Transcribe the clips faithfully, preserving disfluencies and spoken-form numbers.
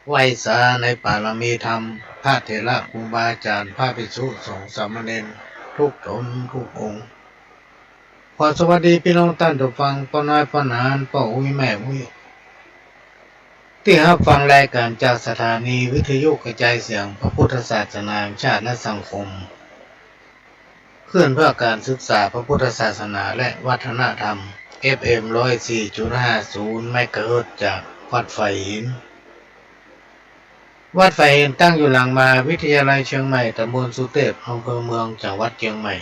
ไหว้สาในปารมีธรรม พระเถระครูบาอาจ๋ารย์ พระภิกษุสงฆ์สามเณร ทุกต๋นทุกองค์ ขอสวัสดีปี้น้องต้านผู้ฟัง ป้อน้อยป้อหนาน ป้ออุ๊ยแม่อุ๊ย ตี้ฮับฟังรายก๋านจากสถานีวิทยุกระจายเสียงพระพุทธศาสนาแห่งชาติและสังคม คลื่นเพื่อการศึกษาพระพุทธศาสนาและวัฒนธรรม เอฟเอ็ม ร้อยสี่จุดห้าศูนย์ เมกะเฮิรตซ์ จากวัดฝายหิน วัดฝายหินตั้งอยู่หลังมหาวิทยาลัยเชียงใหม่ ตำบลสุเตพ อำเภอเมือง จังหวัดเชียงใหม่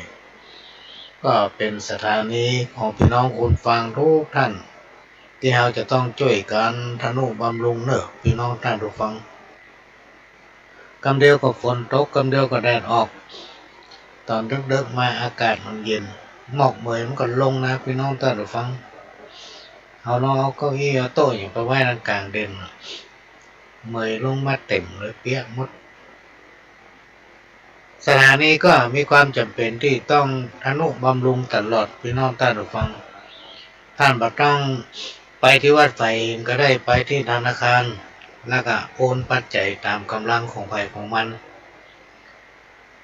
ก็เป๋นสถานีของปี้น้องคนฟังทุกท่าน ตี้เฮาจะต้องจ้วยกั๋นทะนุบำรุงเน่อปี้น้องต้านผู้ฟัง กำเดียวก็ฝนตก กำเดียวก็แดดออก ต๋อนเดิ็กๆ มาอากาศมันเย็น หมอกเหมยมันก็ลงนะปี้น้องต้านผู้ฟัง เฮาลองเอาเก้าอี้เอาโต๊ะหยังไปไว้ตางก๋างเด่น เหมยลงมาเต็มเลย เปียกหมด สถานีก็มีความจ๋ำเป๋นตี้ต้องทะนุบำรุงตลอดปี้น้องต้านผู้ฟัง ต้านบ่ต้องไปตี้วัดฝายหินก็ได้ ไปตี้ธนาคาร แล้วก็โอนปัจจัยต๋ามก๋ำลังของใผของมัน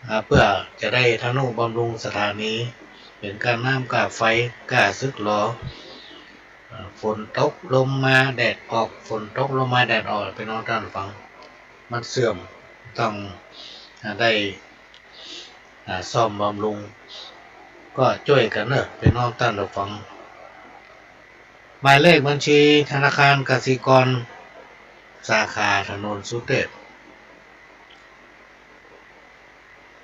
อ่า เปื้อจะได้ทะนุบำรุงสถานี เป๋นก้าน้ำก้าไฟ ก้าศึกหลอ อ่า ฝนตกลมมาแดดออก ฝนตกลมมาแดดออก ปี้น้องต้านผู้ฟัง มันเสื่อม ต้อง อ่า ได้ อ่า ซ่อมบำรุง ก็จ้วยกั๋นเน่อปี้น้องต้านผู้ฟัง หมายเลขบัญชีธนาคารกสิกร สาขาถนนสุเตพ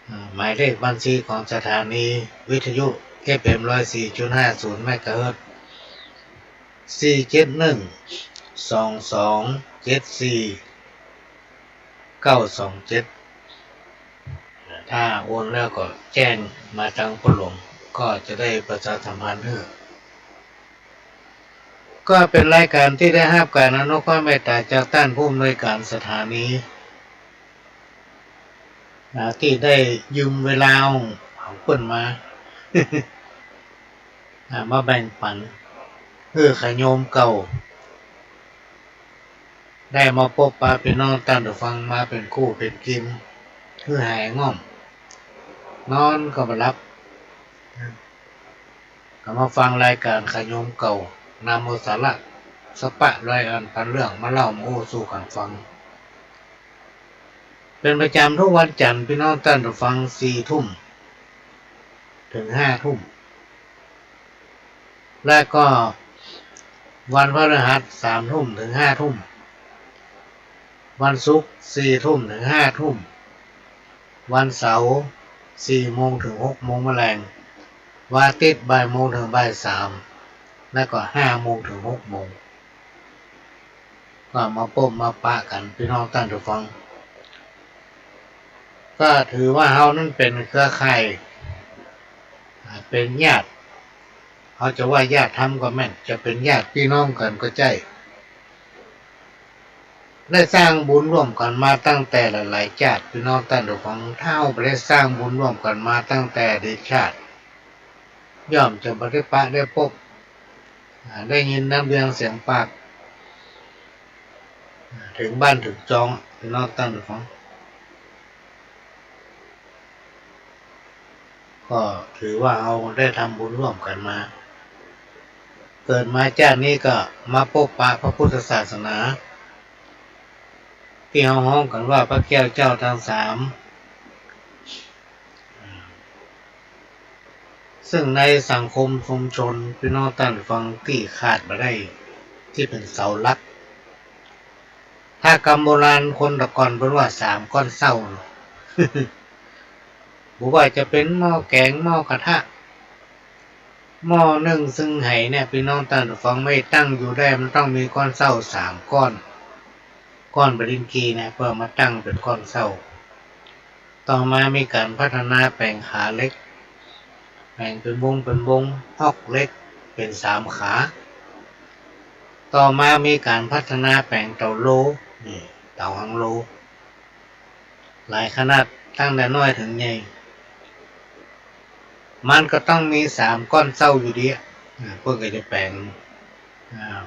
อ่า หมายเลขบัญชีของสถานีวิทยุ เอฟเอ็ม ร้อยสี่จุดห้าศูนย์ เมกะเฮิรตซ์ สี่เจ็ดหนึ่ง สองสองเจ็ดสี่ เก้าสองเจ็ด ถ้าโอนแล้วก็แจ้งมาตางป้อหลวง ก็จะได้ประชาสัมพันธ์หื้อ ก็เป๋นรายก๋านตี้ได้ฮับก๋านอนุเคราะห์เมตต๋าจากต้านผู้อำนวยก๋านสถานี อ่า ตี้ได้ยืมเวลาของเปิ้นมา อ่า มาแบ่งปั๋น หื้อขะโยมเก่า ได้มาปบปะปี้น้องต้านผู้ฟัง มาเป๋นกู้เป๋นกิ๋ม หื้อหายง่วง นอนก็บ่หลับ ก็มาฟังรายก๋านขะโยมเก่า นำเอาสาระสะปะรายอันปันเรื่องมาเล่ามาอู้สู่กั๋นฟัง เป๋นประจ๋ำทุกวันจั๋นทร์ ปี้น้องต้านผู้ฟัง สี่ทุ่มเถิงห้าทุ่ม และก็วันพฤหัส สามทุ่มเถิงห้าทุ่ม วันศุกร์ สี่ทุ่มเถิงห้าทุ่ม วันเสาร์ สี่โมงเถิงหกโมงมะแลง วันอาทิตย์ บ่ายโมงเถิงบ่ายสาม และก็ห้าโมงเถิงหกโมง ก็มาปบมาปะกั๋น ปี้น้องต้านผู้ฟัง ก็ถือว่าเฮานั้นเป๋นเครือข่าย อ่า เป๋นญาติ เฮาจะว่าญาติธรรมก็แม่น จะเป๋นญาติปี้น้องกั๋นก็ใจ้ ได้สร้างบุญร่วมกั๋นมาตั้งแต่หลายๆ จาติ ปี้น้องต้านผู้ฟัง ถ้าเฮาบ่ได้สร้างบุญร่วมกั๋นมาตั้งแต่อดีตชาติ ย่อมจะบ่ได้ปะได้ปบ อ่า ได้ยินน้ำเสียงเสียงปาก อ่า เถิงบ้านเถิงจอง ปี้น้องต้านผู้ฟัง ก็ถือว่าเฮาได้ทำบุญร่วมกั๋นมา เกิดมาจาตินี้ก็มาปบปะพระพุทธศาสนา ตี้เฮาฮ้องกั๋นว่าพระแก้วเจ้าตังสาม ซึ่งในสังคมชุมชน ปี้น้องต้านผู้ฟัง ตี้ขาดบ่ได้ ตี้เป๋นเสาหลัก ถ้ากำโบราณคนตะก่อนเปิ้นว่าสามก้อนเซ้า บ่ว่าจะเป๋นหม้อแก๋ง หม้อกระทะ หม้อนึ่งซึ่งไหเนี่ย ปี้น้องต้านผู้ฟัง บ่าจะตั้งอยู่ได้ มันต้องมีก้อนเซ้าสามก้อน ก้อนบาดินทรีย์เนี่ย เปิ้นมาตั้งเป๋นก้อนเซ้า ต่อมามีก๋านพัฒนาแป๋งขาเหล็ก แป๋งเป๋นวงเป๋นวง ฮอกเหล็กเป๋นสามขา ต่อมามีก๋านพัฒนาแป๋งเต๋าโล นี่ เต๋าฮังโล หลายขนาด ตั้งแต่น้อยเถิงใหญ่ มันก็ต้องมีสามก้อนเซ้าอยู่ดีอะ อ่า เปิ้นก็จะแป๋ง อ่า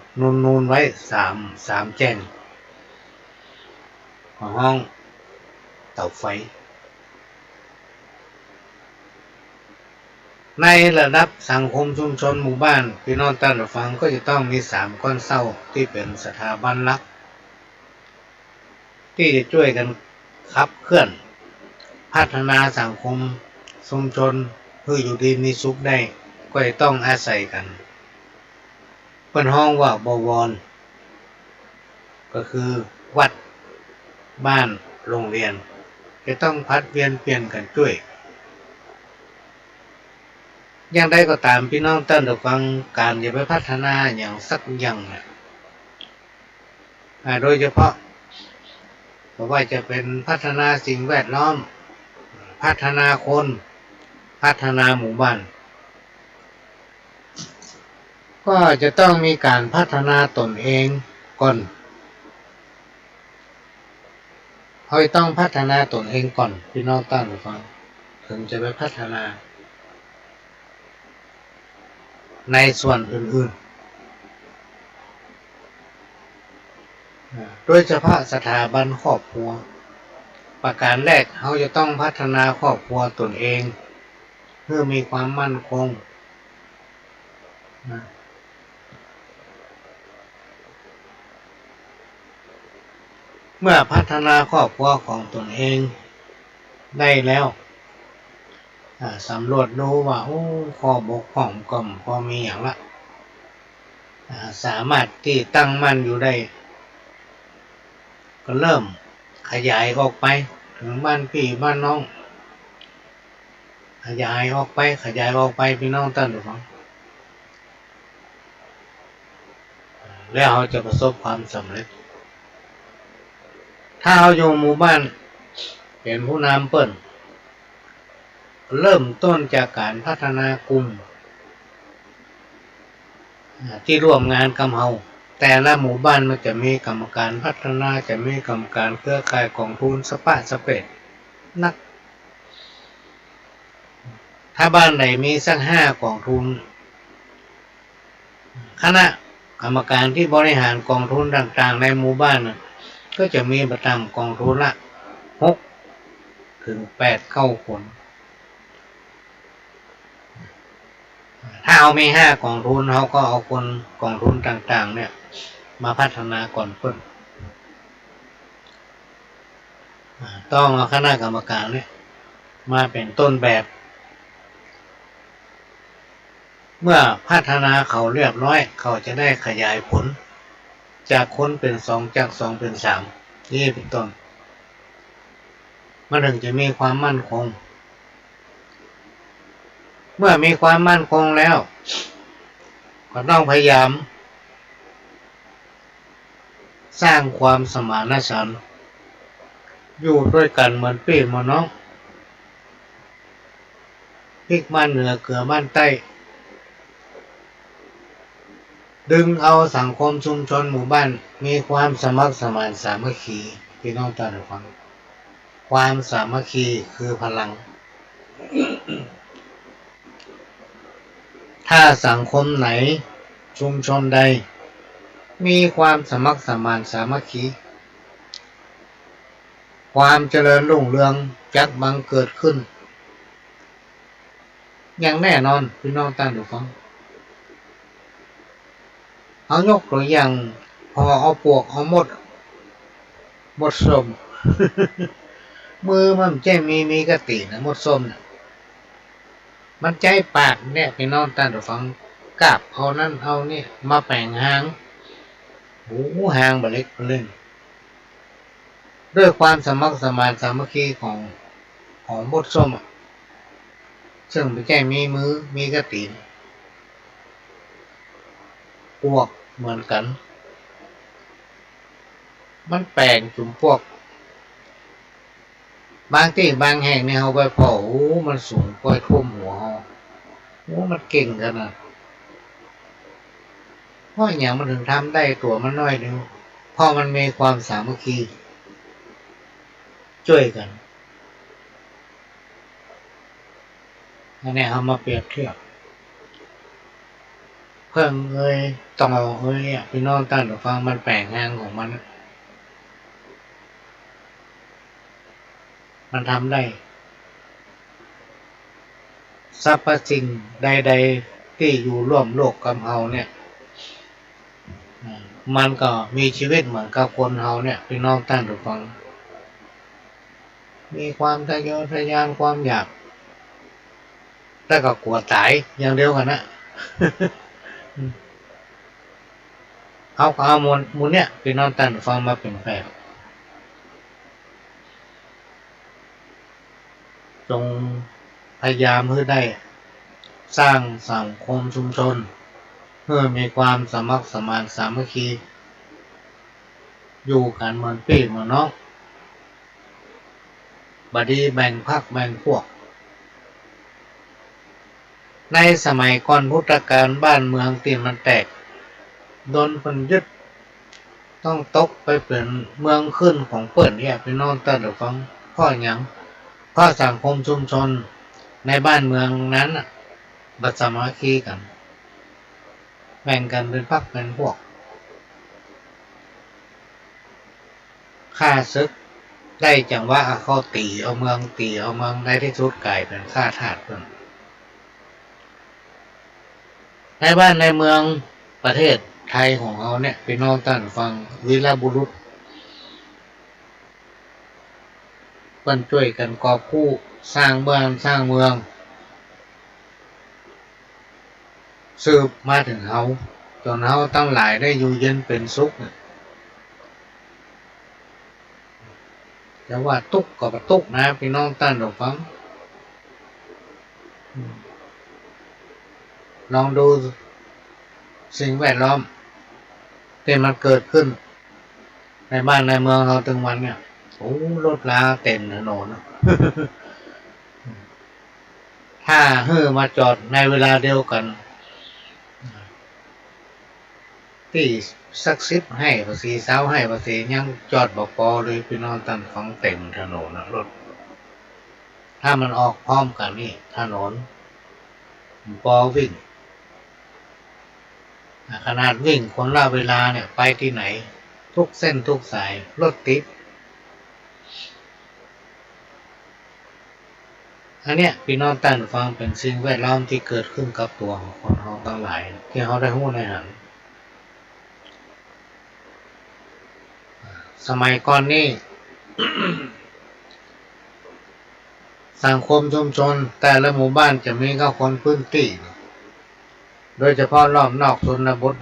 นูนๆ ไว้สาม สามแจ้ง ก็ฮ้องเต๋าไฟ ในระดับสังคมชุมชนหมู่บ้าน ปี้น้องต้านผู้ฟัง ก็จะต้องมีสามก้อนเซ้าตี้เป๋นสถาบันหลัก ตี้จะจ้วยกั๋นขับเคลื่อน พัฒนาสังคมชุมชนหื้ออยู่ดีมีสุขได้ ก็จะต้องอาศัยกั๋น เปิ้นฮ้องว่า บวร ก็คือวัด บ้าน โฮงเฮียน จะต้องผลัดเวียนเปลี่ยนกั๋นจ้วย อย่างใดก็ต๋าม ปี้น้องต้านผู้ฟัง ก๋านจะไปพัฒนาอะหยังสักอย่างเนี่ย อ่า โดยเฉพาะ บ่ว่าจะเป๋นพัฒนาสิ่งแวดล้อม พัฒนาคน พัฒนาหมู่บ้าน ก็จะต้องมีก๋านพัฒนาต๋นเองก่อน เฮาจะต้องพัฒนาต๋นเองก่อน ปี้น้องต้านผู้ฟัง เถิงจะไปพัฒนา ในส่วนอื่นๆ อ่า โดยเฉพาะสถาบันครอบครัว ประก๋านแรก เฮาจะต้องพัฒนาครอบครัวต๋นเอง หื้อมีความมั่นคง นะ เมื่อพัฒนาครอบครัวของต๋นเองได้แล้ว อ่า สำรวจดูว่า โอ้ ข้อบกพร่องก็บ่มีหยังละ อ่า สามารถตี้ตั้งมั่นอยู่ได้ ก็เริ่มขยายออกไปเถิงบ้านปี้บ้านน้อง ขยายออกไป ขยายออกไป ปี้น้องต้านผู้ฟัง แล้วเฮาจะประสบความสำเร็จ ถ้าเฮาอยู่หมู่บ้าน เป๋นผู้นำเปิ้น เริ่มต้นจากก๋านพัฒนากลุ่ม อ่า ตี้ร่วมงานกับเฮา แต่ละหมู่บ้านมันจะมีกรรมการพัฒนา จะมีกรรมการเครือข่ายก๋องทุนสะปะสะเปะนัก ถ้าบ้านใดมีสักห้าก๋องทุน คณะกรรมการตี้บริหารก๋องทุนต่างๆ ในหมู่บ้านน่ะ ก็จะมีบ่ต่ำก๋องทุนละหกเถิงแปดเก้าคน ถ้าเฮามีห้าก๋องทุน เฮาก็เอาคนก๋องทุนต่างๆ เนี่ย มาพัฒนาก่อนเปิ้น อ่า ต้องเอาคณะกรรมการเนี่ย มาเป๋นต้นแบบ เมื่อพัฒนาเขาเรียบร้อย เขาจะได้ขยายผล จากคนเป๋นสอง จากสองเป๋นสาม นี่เป๋นต้น มันเถิงจะมีความมั่นคง เมื่อมีความมั่นคงแล้ว ก็ต้องพยายาม สร้างความสมานฉันท์ อยู่ตวยกั๋นเหมือนปี้เหมือนน้อง พริกบ้านเหนือเกลือบ้านใต้ ดึงเอาสังคมชุมชนหมู่บ้าน มีความสมัครสมานสามัคคี ปี้น้องต้านผู้ฟัง ความสามัคคีคือพลัง ถ้าสังคมไหน ชุมชนใด มีความสมัครสมานสามัคคี ความเจริญรุ่งเรืองจักบังเกิดขึ้น อย่างแน่นอน ปี้น้องต้านผู้ฟัง เฮายกตั๋วอย่าง ผ่อเอาปวกเอามด มดส้ม มือมันบ่ใจ้มี มีก้าตี๋นนะ มดส้มน่ะ มันใจ๊ปากเนี่ย ปี้น้องต้านผู้ฟัง กาบเอานั้นเอานี่มาแป๋งฮาง โอ้ ฮางบ่าเล็กบ่าเล่น ด้วยความสมัครสมานสามัคคีของ ของมดส้มอะ ซึ่งบ่ใจ้มีมือ มีก้าตี๋น ปวกเหมือนกั๋น มันแป๋งจุ๋มปวก บางตี้บางแห่งนี่เฮาไปผ่อ โอ้ มันสูงก้อยท่วมหัวเฮา โอ้ มันเก่งขนาด เพราะหยังมันเถิงทำได้ตั๋วมันน้อยเดียว เพราะมันมีความสามัคคี จ้วยกั๋น อันนี้เฮามาเปรียบเทียบ เผิ้งเอย ตองเอยอะ ปี้น้องต้านผู้ฟัง มันแป๋งฮางของมันอะ มันทำได้ สรรพสิ่งใดๆ ตี้อยู่ร่วมโลกกับเฮาเนี่ย อ่า มันก็มีชีวิตเหมือนกับคนเฮาเนี่ย ปี้น้องต้านผู้ฟัง มีความทะเยอทะยาน ความอยาก แต่ก็กั๋วต๋ายอย่างเดียวกั๋นนะ เฮาก็เอาหมู่ หมู่เนี่ย ปี้น้องต้านผู้ฟังมาเป๋นแบบ จงพยายามหื้อได้สร้างสังคมชุมชน หื้อมีความสมัครสมานสามัคคี อยู่กั๋นเหมือนปี้เหมือนน้อง บ่ดีแบ่งพรรคแบ่งพวก ในสมัยก่อนพุทธกาล บ้านเมืองตี้มันแตก โดนเปิ้นยึด ต้องตกไปเป๋นเมืองขึ้นของเปิ้นเนี่ย ปี้น้องต้านผู้ฟัง เพราะหยัง เพราะสังคมชุมชนในบ้านเมืองนั้นน่ะ บ่สามัคคีกั๋น แบ่งกั๋นเป๋นพรรคเป๋นพวก ข้าศึกได้จังหวะเอาเข้าตี๋เอาเมือง ตี๋เอาเมือง ในตี้สุดก๋ายเป๋นข้าทาสเปิ้น ในบ้านในเมืองประเทศไทยของเฮาเนี่ย ปี้น้องต้านผู้ฟัง วีรบุรุษ เปิ้นจ้วยกั๋นกอบกู้ สร้างบ้านสร้างเมือง สืบมาเถิงเฮา จ๋นเฮาตังหลายได้อยู่เย็นเป๋นสุขเนี่ย จะว่าตุ๊กข์ก็บ่ตุ๊กข์นะ ปี้น้องต้านผู้ฟัง ลองดูสิ่งแวดล้อมตี้มันเกิดขึ้นในบ้านในเมืองเฮาตึงวันเนี่ย โอ้ รถราเต็มถนน ถ้าหื้อมาจอดในเวลาเดียวกั๋น ตี้สักสิบไฮ่บ่าเส ซาวไฮ่บ่าเส ยังจอดบ่ปอเลย ปี้น้องต้านผู้ฟัง เต็มถนนนะรถ ถ้ามันออกพร้อมกั๋นนี่ ถนนปอวิ่ง ขนาดวิ่งคนละเวลาเนี่ย ไปตี้ไหน ทุกเส้นทุกสาย รถติด อันเนี้ย ปี้น้องต้านผู้ฟัง เป๋นสิ่งแวดล้อมตี้เกิดขึ้นกับตั๋วของคนเฮาตังหลาย ตี้เฮาได้ฮู้ได้หัน สมัยก่อนนี่ สังคมชุมชนแต่ละหมู่บ้านจะมีกับคนพื้นตี้ โดยเฉพาะรอบนอกชนบท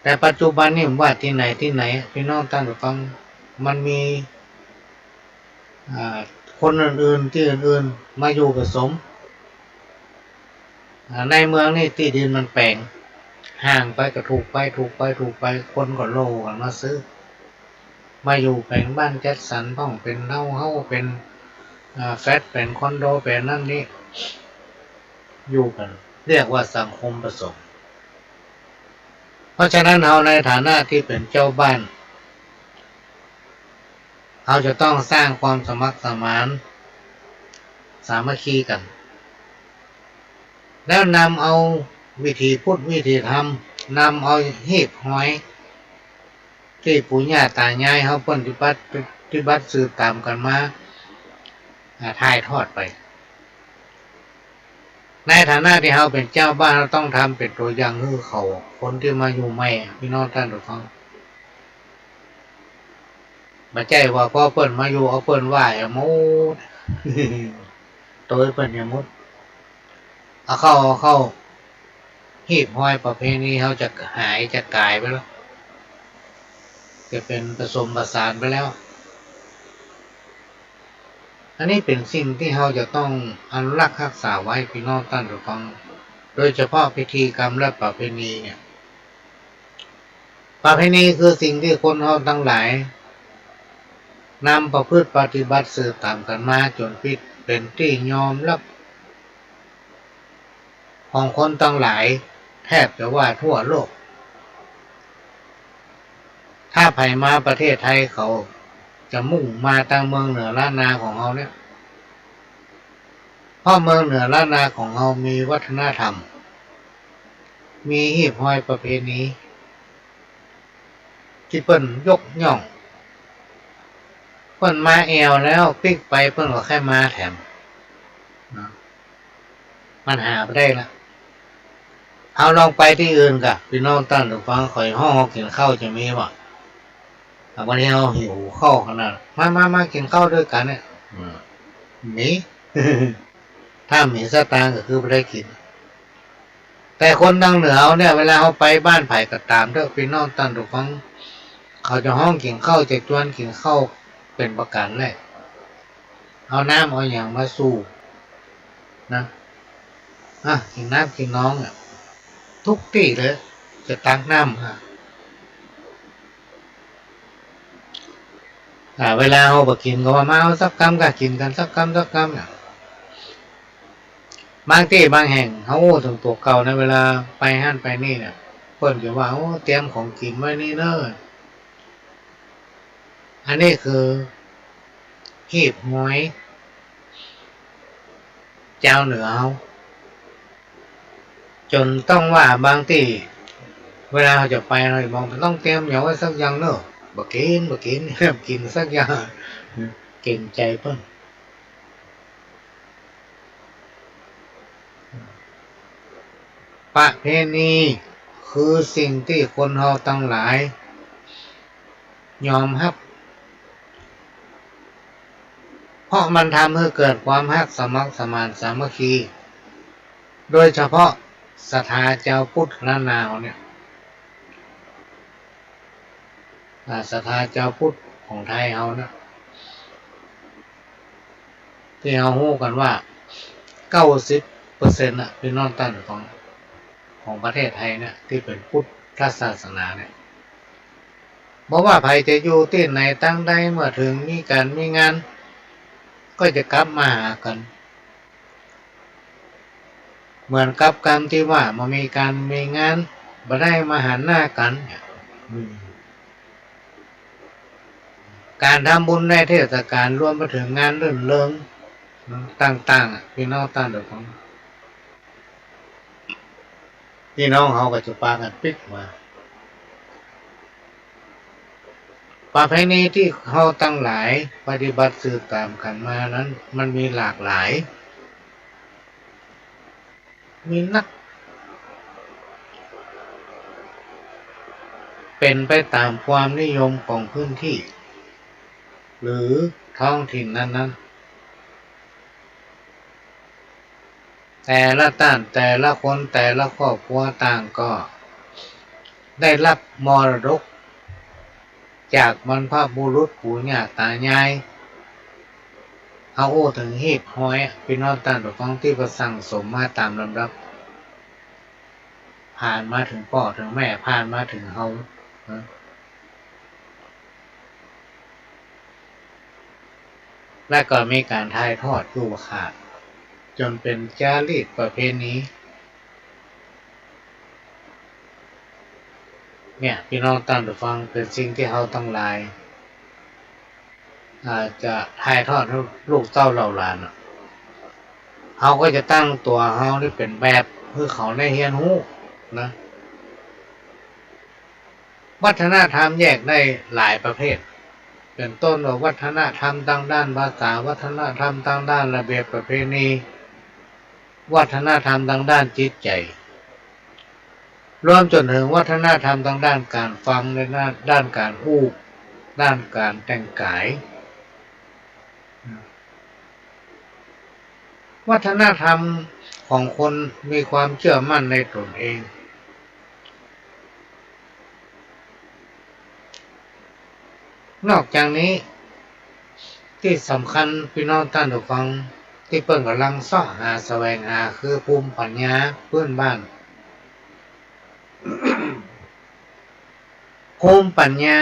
แต่ปัจจุบันนี่ว่าตี้ไหนตี้ไหน ปี้น้องต้านผู้ฟัง มันมี อ่า คนอื่นๆ ตี้อื่นๆ มาอยู่ผสม อ่า ในเมืองนี่ตี้ดินมันแป๋ง ห่างไปก็ถูกไป ถูกไป ถูกไป คนก็โล่กั๋นมาซื้อ มาอยู่แป๋งบ้านจัดสรรพ่อง เป๋นทาวน์เฮ้าส์ เป๋น อ่า แฟลต เป๋นคอนโด เป๋นนั้นนี่ อยู่กั๋น เรียกว่าสังคมผสม เพราะฉะนั้นเฮาในฐานะตี้เป๋นเจ้าบ้าน เฮาจะต้องสร้างความสมัครสมานสามัคคีกั๋น แล้วนำเอาวิถีพุทธวิถีธรรม นำเอาฮีบฮอยตี้ปู่ย่าต๋ายายเฮาเปิ้นปฏิบัติ ปฏิบัติสืบต๋ามกั๋นมา อ่า ถ่ายทอดไป ในฐานะตี้เฮาเป๋นเจ้าบ้าน เฮาต้องทำเป๋นตั๋วอย่างหื้อเขา คนตี้มาอยู่ใหม่ ปี้น้องต้านผู้ฟัง บ่ใจ้ว่าพอเปิ้นมาอยู่ เอาเปิ้นว่าเอาหมด โตยเปิ้นเอาหมด เอาเข้า เอาเข้า ฮีบฮอยประเพณีเฮาจะหายจะก๋ายไปแล้ว จะเป๋นผสมผสานไปแล้ว อันนี้เป๋นสิ่งตี้เฮาจะต้องอนุรักษ์ฮักษาไว้ ปี้น้องต้านผู้ฟัง โดยเฉพาะพิธีกรรมและประเพณีเนี่ย ประเพณีคือสิ่งตี้คนเฮาตังหลายนำประพฤติปฏิบัติสืบต๋ามกั๋นมาจ๋นปิดเป๋นตี้ยอมฮับ ของคนตังหลายแทบจะว่าทั่วโลก ถ้าใผมาประเทศไทยเขาจะมุ่งมาตางเมืองเหนือล้านนาของเฮาเนี่ย เพราะเมืองเหนือล้านนาของเฮามีวัฒนธรรม มีฮีบฮอยประเพณี ตี้เปิ้นยกย่อง เปิ้น ปิ้นมาแอ่วแล้วปิ๊กไปเปิ้นก็ใค่มาแถม นะ มันหาบ่ได้ละ เฮาลองไปตี้อื่นก่ะ ปี้น้องต้านผู้ฟัง ข้อยฮ้องเฮากิ๋นข้าวจะมีบ่ อ่ะ วันนี้เฮาหิวข้าวขนาด มา มา มากิ๋นข้าวตวยกั๋นเนี่ย อืม มี ถ้ามีสตางค์ก็คือบ่ได้กิ๋น แต่คนตางเหนือเฮาเนี่ย เวลาเฮาไปบ้านใผก็ต๋ามเต๊อะ ปี้น้องต้านผู้ฟัง เขาจะฮ้องกิ๋นข้าว จะจวนกิ๋นข้าวเป๋นประก๋านแล เอาน้ำเอาหยังมาสู่ นะ อ่ะ กิ๋นน้ำกิ๋นนองอะ กู้ตี้เลย จะตักน้ำอะ อ่า เวลาเฮาบ่กิ๋นก็ว่า มาเอาสักกำก่ะ กิ๋นกั๋นสักกำสักกำเนี่ย บางตี้บางแห่ง เฮาอู้เถิงตั๋วเก่านะ เวลาไปหั้นไปนี่เนี่ย เปิ้นจะว่า โอ้ เตรียมของกิ๋นไว้นี่เน่อ อันนี้คือ ฮีบฮอย จาวเหนือเฮา จ๋นต้องว่าบางตี้ เวลาเฮาจะไป เฮาจะบอก บ่ต้องเตรียมหยังไว้สักอย่างเน่อ บ่กิ๋น บ่กิ๋น บ่กิ๋นสักอย่าง เกรงใจ๋เปิ้น ประเพณีคือสิ่งตี้คนเฮาตังหลายยอมฮับ เพราะมันทำหื้อเกิดความฮักสมัครสมานสามัคคี โดยเฉพาะศรัทธาจาวพุทธล้านนาเนี่ย อ่า ศรัทธาจาวพุทธของไทยเฮานะ ตี้เฮาฮู้กั๋นว่า เก้าสิบเปอร์เซ็นต์ น่ะ ปี้น้องต้านผู้ฟัง ของประเทศไทยเนี่ย ตี้เป๋นพุทธศาสนาเนี่ย บ่ว่าใผจะอยู่ตี้ไหนตางใด เมื่อเถิงมีก๋านมีงาน ก็จะกลับมาหากั๋น เหมือนกับกำตี้ว่า บ่มีก๋านมีงาน บ่ได้มาหันหน้ากั๋น อืม ก๋านทำบุญในเทศกาล รวมไปเถิงงานรื่นเริงต่างๆ อะ ปี้น้องต้านผู้ฟัง ปี้น้องเฮาก็จะปากั๋นปิ๊กมา ประเพณีตี้เฮาตังหลายปฏิบัติสืบต๋ามกั๋นมานั้น มันมีหลากหลาย มีนัก เป๋นไปต๋ามความนิยมของพื้นตี้ หรือท้องถิ่นนั้นๆ แต่ละต้าน แต่ละคน แต่ละครอบครัวต่างก็ได้ฮับมรดกจากบรรพบุรุษปู่ย่าต๋ายาย เฮาอู้เถิงฮีบฮอยอะ ปี้น้องต้านผู้ฟัง ตี้เปิ้นสั่งสมมาต๋ามลำดับ ผ่านมาเถิงป้อเถิงแม่ ผ่านมาเถิงเฮา นะ และก็มีก๋านถ่ายทอดอยู่บ่ขาด จ๋นเป๋นจารีตประเพณี เนี่ย ปี้น้องต้านผู้ฟัง เป๋นสิ่งตี้เฮาตังหลาย อ่า จะถ่ายทอดหื้อลูกเต้าเหล่าหลานอะ เฮาก็จะตั้งตั๋วเฮานี่เป๋นแบบ หื้อเขาได้เฮียนฮู้ นะ วัฒนธรรมแยกได้หลายประเภท เป๋นต้นว่าวัฒนธรรมตางด้านภาษา วัฒนธรรมตางด้านระเบียบประเพณี วัฒนธรรมตางด้านจิตใจ๋ รวมจ๋นเถิงวัฒนธรรมตางด้านก๋านฟัง ในด้าน ด้านก๋านอู้ ด้านก๋านแต่งก๋าย วัฒนธรรมของคนมีความเจื้อมั่นในต๋นเอง นอกจากนี้ ตี้สำคัญ ปี้น้องต้านผู้ฟัง ตี้เปิ้นก่ำลังเซาะหาแสวงหา คือภูมิปัญญาพื้นบ้าน ภูมิปัญญา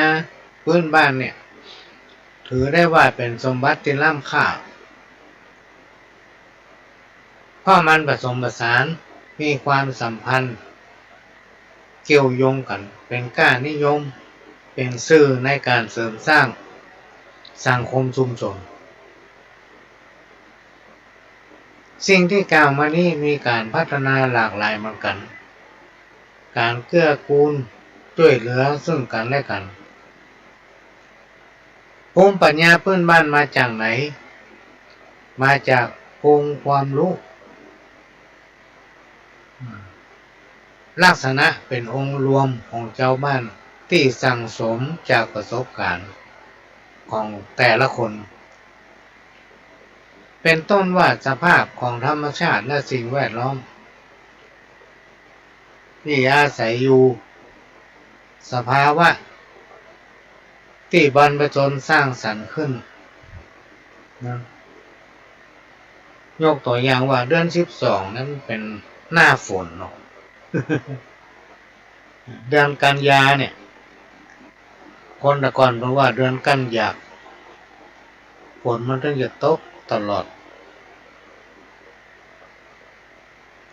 พื้นบ้านเนี่ย ถือได้ว่าเป๋นสมบัติตี้ล้ำค่า เพราะมันผสมผสาน มีความสัมพันธ์เกี่ยวโยงกั๋น เป๋นก้านิยม เป๋นสื่อในก๋านเสริมสร้างสังคมชุมชน สิ่งตี้กล่าวมานี้มีก๋านพัฒนาหลากหลายเหมือนกั๋น ก๋านเกื้อกูลจ้วยเหลือซึ่งกั๋นและกั๋น ภูมิปัญญาพื้นบ้านมาจากไหน มาจากองค์ความรู้ ลักษณะเป๋นองค์รวมของจาวบ้านตี้สั่งสมจากประสบการณ์ของแต่ละคน เป๋นต้นว่าสภาพของธรรมชาติและสิ่งแวดล้อมตี้อาศัยอยู่ สภาวะตี้บรรพชนสร้างสรรค์ขึ้นนะ ยกตั๋วอย่างว่าเดือนสิบสองนั้นเป๋นหน้าฝนเนาะ เดือนกันยาเนี่ย คนแต่ก่อนเปิ้นว่าเดือนกันยาก ฝนมันเถิงจะตกตลอด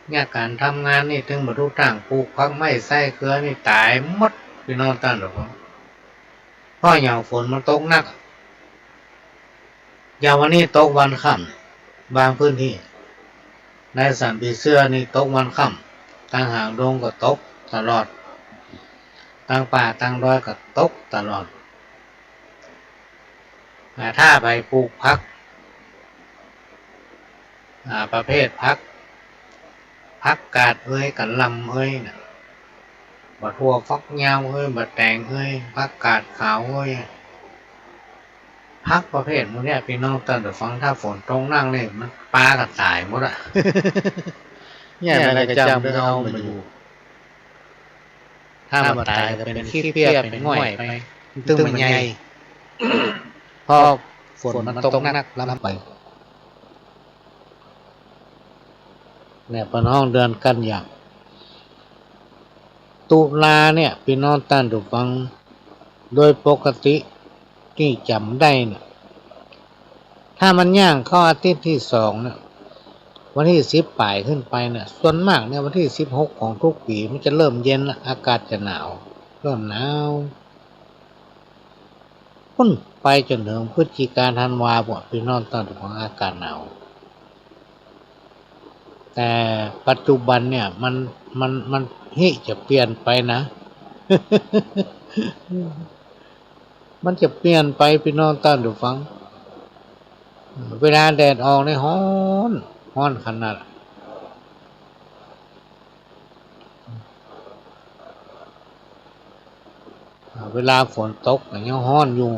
เนี่ยก๋านทำงานนี่เถิงบ่ถูกตาง ปลูกผักไม้ไส้เขือนี่ต๋ายหมด ปี้น้องต้านผู้ฟัง เพราะหยัง ฝนมันตกหนัก อย่างวันนี้ตกวันค่ำ บางพื้นตี้ ในสันปีเสื้อนี่ตกวันค่ำ ตางหางดงก็ตกตลอด ตางป่าตางดอยก็ตกตลอด อ่า ถ้าใผปลูกผัก อ่า ประเภทผัก ผักกาดเอย กะหล่ำเอยน่ะ บ่าถั่วฝักยาวเอย บ่าแตงเอย ผักกาดขาวเอย ผักประเภทหมู่เนี่ย ปี้น้องต้านผู้ฟัง ถ้าฝนตกหนักนี่ มันปลาก็ต๋ายหมดอะ เนี่ย มันก็จำได้เอามาอยู่ ถ้าบ่ต๋ายก็เป๋นขี้เปียเป๋นง่อยไป ตึงมันใหญ่ เพราะฝนมันตกหนักล้ำไป เนี่ยเปิ้นฮ้องเดือนกันยา ตุลาเนี่ย ปี้น้องต้านผู้ฟัง โดยปกติตี้จ๋ำได้เนี่ย ถ้ามันย่างเข้าอาทิตย์ตี้สองเนี่ย วันตี้สิบป๋ายขึ้นไปเนี่ย ส่วนมากเนี่ยวันตี้สิบหกของทุกปี๋มันจะเริ่มเย็นละ อากาศจะหนาว เริ่มหนาว ปุ้นไปจ๋นเถิงพฤศจิกาธันวาปู้น ปี้น้องต้านผู้ฟัง อากาศหนาว แต่ปัจจุบันเนี่ยมัน มัน มัน ฮิจะเปลี่ยนไปนะ มันจะเปลี่ยนไป ปี้น้องต้านผู้ฟัง เวลาแดดออกนี่ฮ้อน ฮ้อนขนาด อ่า เวลาฝนตกก็ยังฮ้อนอยู่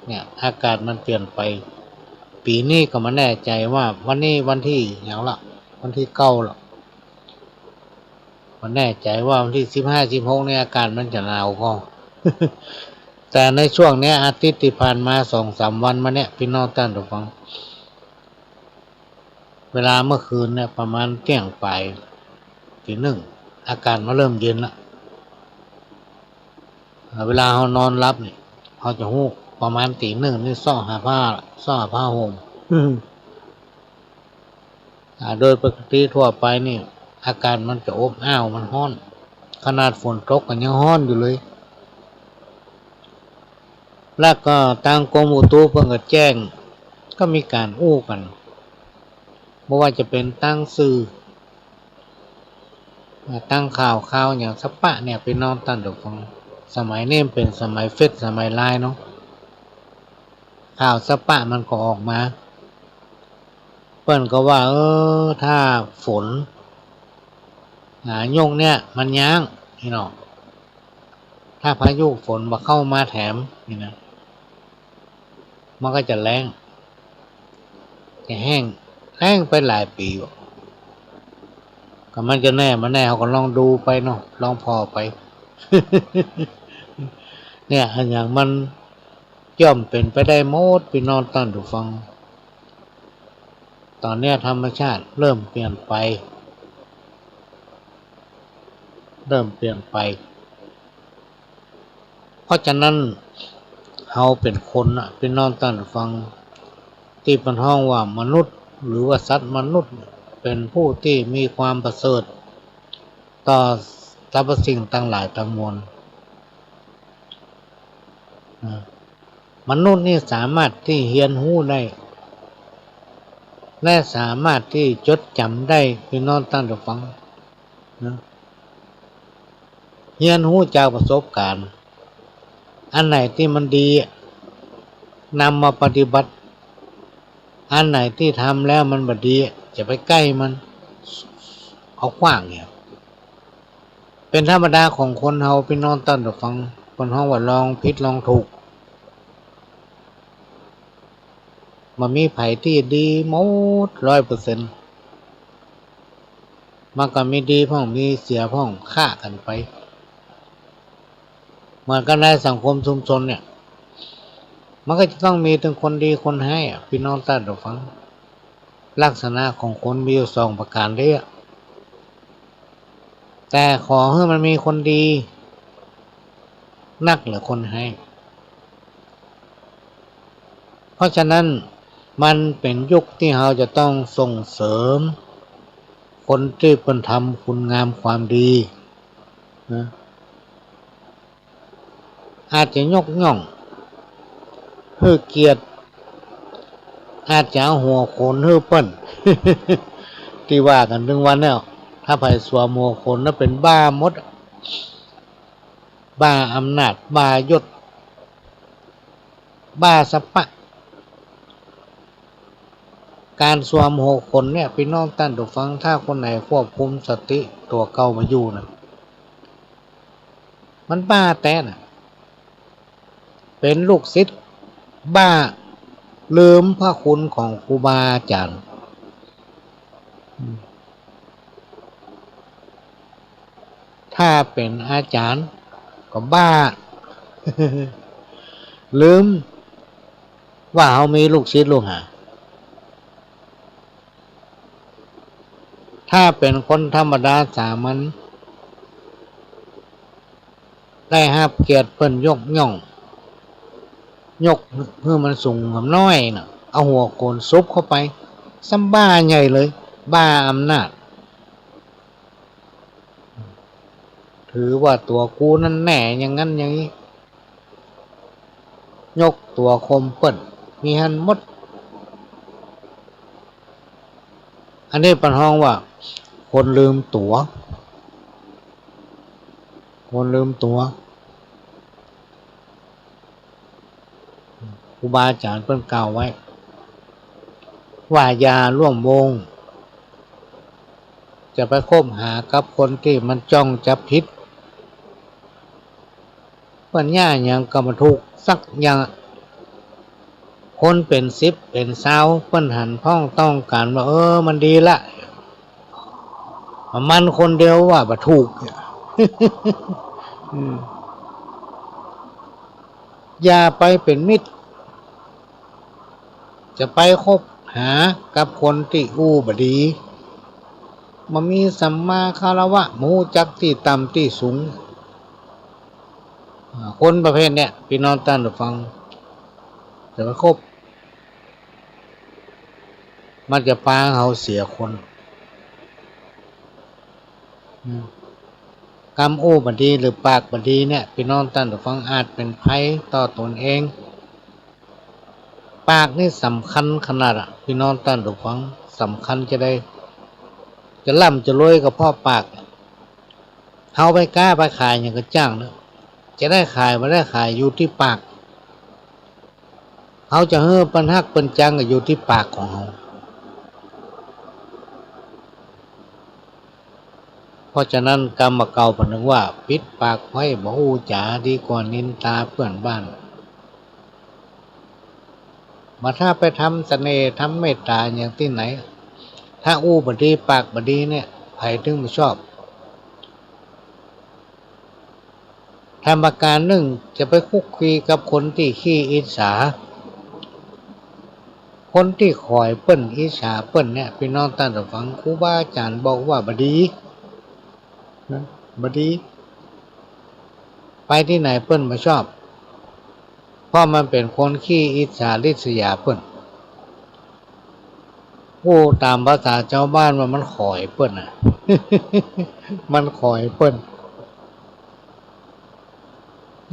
เนี่ย อากาศมันเปลี่ยนไป ปี๋นี้ก็บ่แน่ใจ๋ว่า วันนี้วันตี้หยังละ วันตี้เก้าละ บ่แน่ใจ๋ว่าวันตี้สิบห้า สิบหกนี่อากาศมันจะหนาวก่อ แต่ในช่วงเนี้ย อาทิตย์ตี้ผ่านมาสองสามวันมาเนี่ย ปี้น้องต้านผู้ฟัง เวลาเมื่อคืนเนี่ย ประมาณเตี้ยงป๋าย ตี๋หนึ่ง อากาศมันเริ่มเย็นละ อ่า เวลาเฮานอนหลับนี่ เฮาจะฮู้ ประมาณตี๋หนึ่งนี่เซาะหาผ้า เซาะหาผ้าห่ม อืม อ่า โดยปกติทั่วไปนี่ อากาศมันจะอบอ้าว มันฮ้อน ขนาดฝนตกก็ยังฮ้อนอยู่เลย แล้วก็ตางกรมอุตุเปิ้นก็แจ้ง ก็มีก๋านอู้กั๋น บ่ว่าจะเป๋นตางสื่อ อ่า ตางข่าว ข่าวหยังสะปะเนี่ย ปี้น้องต้านผู้ฟัง สมัยนี้มันเป๋นสมัยเฟซ สมัยไลน์เนาะ ข่าวสะปะมันก็ออกมา เปิ้นก็ว่า เออ ถ้าฝน อ่า ยุคเนี้ยมันย้าง พี่น้อง ถ้าพายุฝนบ่เข้ามาแถมนี่นะ มันก็จะแล้ง จะแห้ง แล้งไปหลายปี๋อยู่ ก็มันจะแน่บ่แน่ เฮาก็ลองดูไปเนาะ ลองผ่อไป เนี่ย อะหยังมันย่อมเป๋นไปได้หมด ปี้น้องต้านผู้ฟัง ต๋อนเนี้ยธรรมชาติเริ่มเปลี่ยนไป เริ่มเปลี่ยนไป เพราะฉะนั้น เฮาเป๋นคนน่ะ ปี้น้องต้านผู้ฟัง ตี้เปิ้นฮ้องว่ามนุษย์ หรือว่าสัตว์มนุษย์ เป๋นผู้ตี้มีความประเสริฐต่อสรรพสิ่งตังหลายตังมวล นะ มนุษย์นี่สามารถตี้เฮียนฮู้ได้ และสามารถตี้จดจ๋ำได้ ปี้น้องต้านผู้ฟัง นะ เฮียนฮู้จากประสบก๋ารณ์ อันไหนตี้มันดีอะ นำมาปฏิบัติ อันไหนตี้ทำแล้วมันบ่ดี จะไปใก้มัน เอาขว้างเนี่ย เป๋นธรรมดาของคนเฮา ปี้น้องต้านผู้ฟัง เปิ้นฮ้องว่าลองผิดลองถูก บ่มีใผตี้ดีหมดร้อยเปอร์เซ็นต์ มันก็มีดีพ่อง มีเสียพ่อง ค่ากั๋นไป เหมือนกั๋นในสังคมชุมชนเนี่ย มันก็จะต้องมีตึงคนดีคนฮ้ายอะ ปี้น้องต้านผู้ฟัง ลักษณะของคนมีอยู่สองประก๋านเด้อ แต่ขอหื้อมันมีคนดีนักเหลือคนฮ้าย เพราะฉะนั้นมันเป๋นยุคตี้เฮาจะต้องส่งเสริมคนตี้เปิ้นทำคุณงามความดีนะ อาจจะยกย่อง หื้อเกียรติ อาจจะเอาหัวโขนหื้อเปิ้น ตี้ว่ากั๋นตึงวันเนี่ย ถ้าใผสวมหัวโขนแล้วเป๋นบ้าหมด บ้าอำนาจ บ้ายศ บ้าสะปะ ก๋านสวมหัวโขนเนี่ย ปี้น้องต้านผู้ฟัง ถ้าคนไหนควบคุมสติตั๋วเก่าบ่อยู่นะ มันบ้าแต๊น่ะ เป๋นลูกศิษย์บ้า ลืมพระคุณของครูบาอาจ๋ารย์ ถ้าเป๋นอาจ๋ารย์ก็บ้า ลืมว่าเฮามีลูกศิษย์ลูกหา ถ้าเป๋นคนธรรมดาสามัญ ได้ฮับเกียรติเปิ้นยกย่อง ยกหื้อมันสูงกำน้อยน่ะ เอาหัวโขนซุบเข้าไป ซ้ำบ้าใหญ่เลย บ้าอำนาจ ถือว่าตั๋วกูนั้นแน่ อย่างนั้นอย่างนี้ ยกตั๋วข่มเปิ้น มีหั้นหมด อันนี้เปิ้นฮ้องว่าคนลืมตั๋ว คนลืมตั๋ว ครูบาอาจ๋ารย์เปิ้นกล่าวไว้ ว่าอย่าล่วงโมง จะไปคบหากับคนตี้มันจ้องจับผิด เปิ้นเยียะหยังก็บ่ถูกสักอย่าง คนเป๋นสิบเป๋นซาว เปิ้นหันพ้องต้องกั๋นว่า เออ มันดีละ มันคนเดียวว่าบ่ถูก อืม อย่าไปเป๋นมิตร จะไปคบหากับคนตี้อู้บ่ดี บ่มีสัมมาคารวะ บ่ฮู้จักตี้ต่ำตี้สูง อ่า คนประเภทเนี้ย ปี้น้องต้านผู้ฟัง จะไปคบ มันจะปาเฮาเสียคน อืม กำอู้บ่ดีหรือปากบ่ดีเนี่ย ปี้น้องต้านผู้ฟัง อาจเป๋นภัยต่อตนเอง ปากนี่สำคัญขนาดอะ ปี้น้องต้านผู้ฟัง สำคัญจะได้ จะร่ำจะรวยก็เพราะปาก เฮาไปก๊าไปขายหยังก็จ้างเนาะ จะได้ขายบ่ได้ขายอยู่ตี้ปาก เฮาจะหื้อเปิ้นฮักเปิ้นจังก็อยู่ตี้ปากของเฮา เพราะฉะนั้นกำบ่าเก่าเปิ้นว่า ปิดปากไว้บ่อู้จ๋า ดีกว่านินทาเปื้อนบ้าน บ่าถ้าไปทำเสน่ห์ทำเมตต๋าหยังตี้ไหน ถ้าอู้บ่ดีปากบ่ดีเนี่ย ใผตึงบ่ชอบ แถมประก๋านนึ่งจะไปคลุกคลีกับคนตี้ขี้อิจฉา คนตี้ข่อยเปิ้นอิจฉาเปิ้นเนี่ย ปี้น้องต้านผู้ฟัง ครูบาอาจ๋ารย์บอกว่าบ่ดี นะ บ่ดี ไปตี้ไหนเปิ้นบ่ชอบ เพราะมันเป๋นคนขี้อิจฉาริษยาเปิ้น อู้ต๋ามภาษาจาวบ้านว่ามันข่อยเปิ้นน่ะ มันข่อยเปิ้น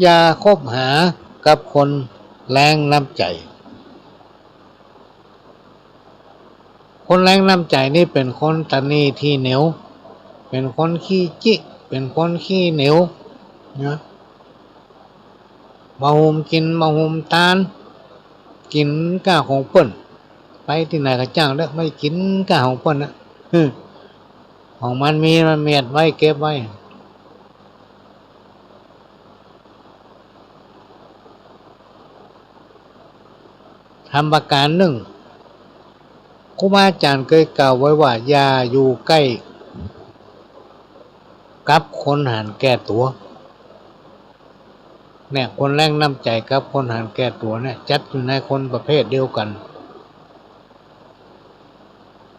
อย่าคบหากับคนแล้งน้ำใจ๋ คนแล้งน้ำใจ๋นี่เป๋นคนตะหนี่ถี่เหนียว เป๋นคนขี้จิ เป๋นคนขี้เหนียว นะ บ่หุมกิ๋น บ่หุมตาน กิ๋นก้าของเปิ้น ไปตี้ไหนก็จ้างเต๊อะ บ่ได้กิ๋นก้าของเปิ้นนะ ของมันมีมันเมียดไว้เก็บไว้ ธรรมประก๋านนึ่ง ครูบาอาจ๋ารย์เกยกล่าวไว้ว่า อย่าอยู่ใก้กับคนหันแก่ตั๋ว เนี่ย คนแล้งน้ำใจ๋กับคนหันแก่ตั๋วเนี่ย จัดอยู่ในคนประเภทเดียวกั๋น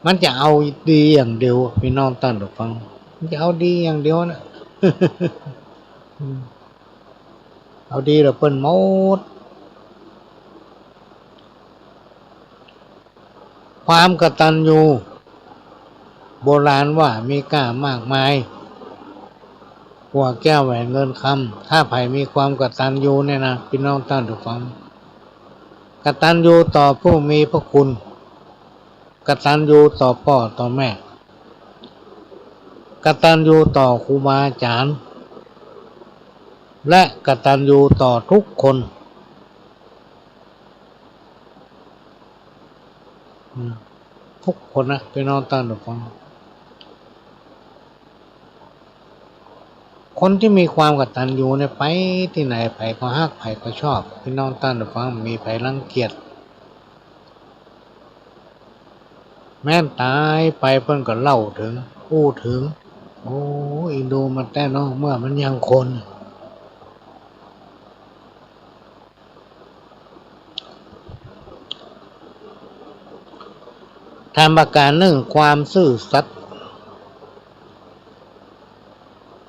มันจะเอาดีอย่างเดียว ปี้น้องต้านผู้ฟัง มันจะเอาดีอย่างเดียวนะ เอาดีละเปิ้นหมด ความกตัญญู โบราณว่ามีก้ามากมาย กว่าแก้วแหวนเงินคำ ถ้าใผมีความกตัญญูเนี่ยนะ ปี้น้องต้านผู้ฟัง กตัญญูต่อผู้มีพระคุณ กตัญญูต่อป้อต่อแม่ กตัญญูต่อครูบาอาจ๋ารย์ และกตัญญูต่อทุกคน อืม ทุกคนนะ ปี้น้องต้านผู้ฟัง คนตี้มีความกตัญญูเนี่ย ไปตี้ไหนใผก็ฮัก ใผก็ชอบ ปี้น้องต้านผู้ฟัง บ่มีใผรังเกียจ แม้นต๋ายไปเปิ้นก็เล่าเถิง อู้เถิง โอ้ อินดูมันแต๊เนาะ เมื่อมันยังคน ธรรมประก๋านนึ่ง ความซื่อสัตย์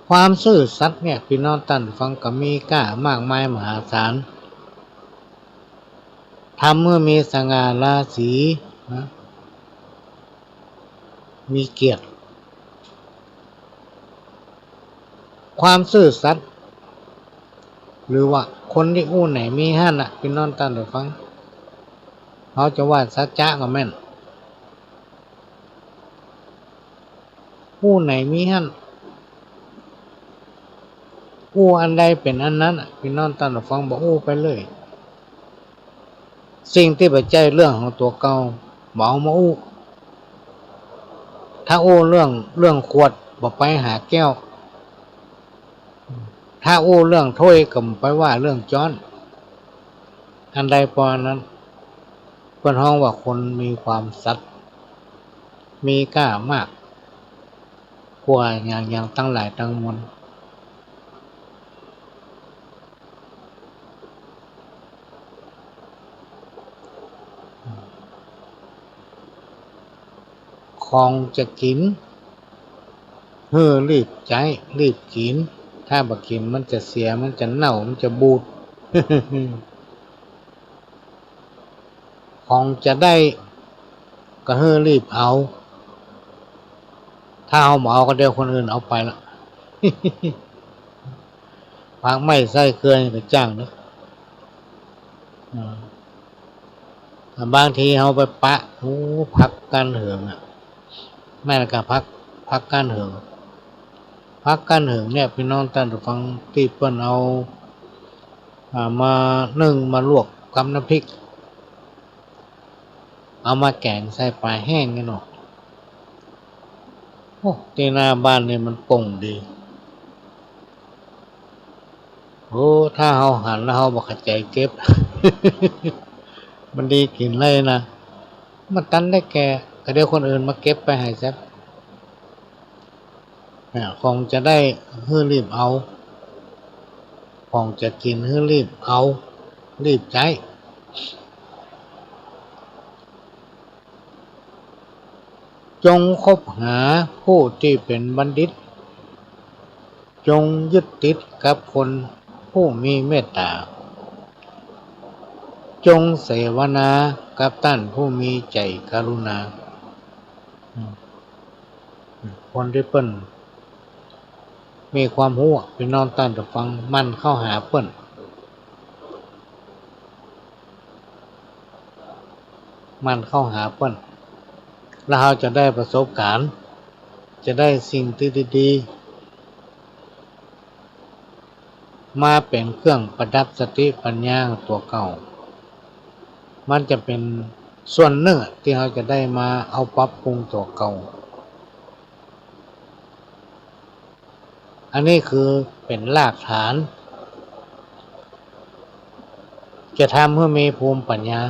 ความซื่อสัตย์เนี่ย ปี้น้องต้านผู้ฟัง ก็มีก้ามากมายมหาศาล ทำหื้อมีสง่าราศีนะ มีเกียรติ ความซื่อสัตย์ หรือว่าคนตี้อู้ไหนมีหั้นน่ะ ปี้น้องต้านผู้ฟัง เฮาจะว่าสัจจะก็แม่น อู้ไหนมีหั้น อู้อันใดเป๋นอันนั้นน่ะ ปี้น้องต้านผู้ฟัง บ่อู้ไปเลย สิ่งตี้บ่ใจ้เรื่องของตั๋วเก่า บ่เอามาอู้ ถ้าอู้เรื่อง เรื่องขวด บ่ไปหาแก้ว ถ้าอู้เรื่องถ้วย ก็บ่ไปว่าเรื่องจ๊อน อันใดปออันนั้น เปิ้นฮ้องว่าคนมีความสัตย์ มีก้ามากกว่าอย่าง อย่างตังหลายตังมวล ของจะกิ๋น หื้อรีบใจ๊ รีบกิ๋น ถ้าบ่กิ๋นมันจะเสีย มันจะเน่า มันจะบูด ของจะได้ก็หื้อรีบเอา ถ้าเฮาบ่เอาก็เดี๋ยวคนอื่นเอาไปละ ผักไม้ไส้เกลือนี่ก็จ้างเนาะ อ่า บางทีเฮาไปปะ โอ้ ผักก้านเหิงอะ แม่นก็ผัก ผักก้านเหิง ผักก้านเหิงเนี่ย ปี้น้องต้านผู้ฟัง ตี้เปิ้นเอา อ่า มานึ่ง มาลวกกับน้ำพริก เอามาแก๋งใส่ป๋าแห้งนี่เนาะ โอ้ ตี้หน้าบ้านนี่มันป่งดี โอ้ ถ้าเฮาหันแล้วเฮาบ่เข้าใจ๋เก็บ มันดีกิ๋นเลยนะ มันตันได้แก่ ก็เดี๋ยวคนอื่นมาเก็บไปหื้อแซะ เนี่ย ของจะได้หื้อรีบเอา ของจะกิ๋นหื้อรีบเอา รีบใจ๊ จงคบหาผู้ตี้เป๋นบัณฑิต จงยึดติดกับคนผู้มีเมตต๋า จงเสวนากับต้านผู้มีใจ๋กรุณา อืม คนตี้เปิ้นมีความฮู้ ปี้น้องต้านผู้ฟัง หมั่นเข้าหาเปิ้น หมั่นเข้าหาเปิ้น แล้วเฮาจะได้ประสบก๋ารณ์ จะได้สิ่งตี้ดีๆ มาเป๋นเครื่องประดับสติปัญญาตั๋วเก่า มันจะเป๋นส่วนนึ่งตี้เฮาจะได้มาเอาปรับปรุงตั๋วเก่า อันนี้คือเป๋นรากฐาน จะทำหื้อมีภูมิปัญญา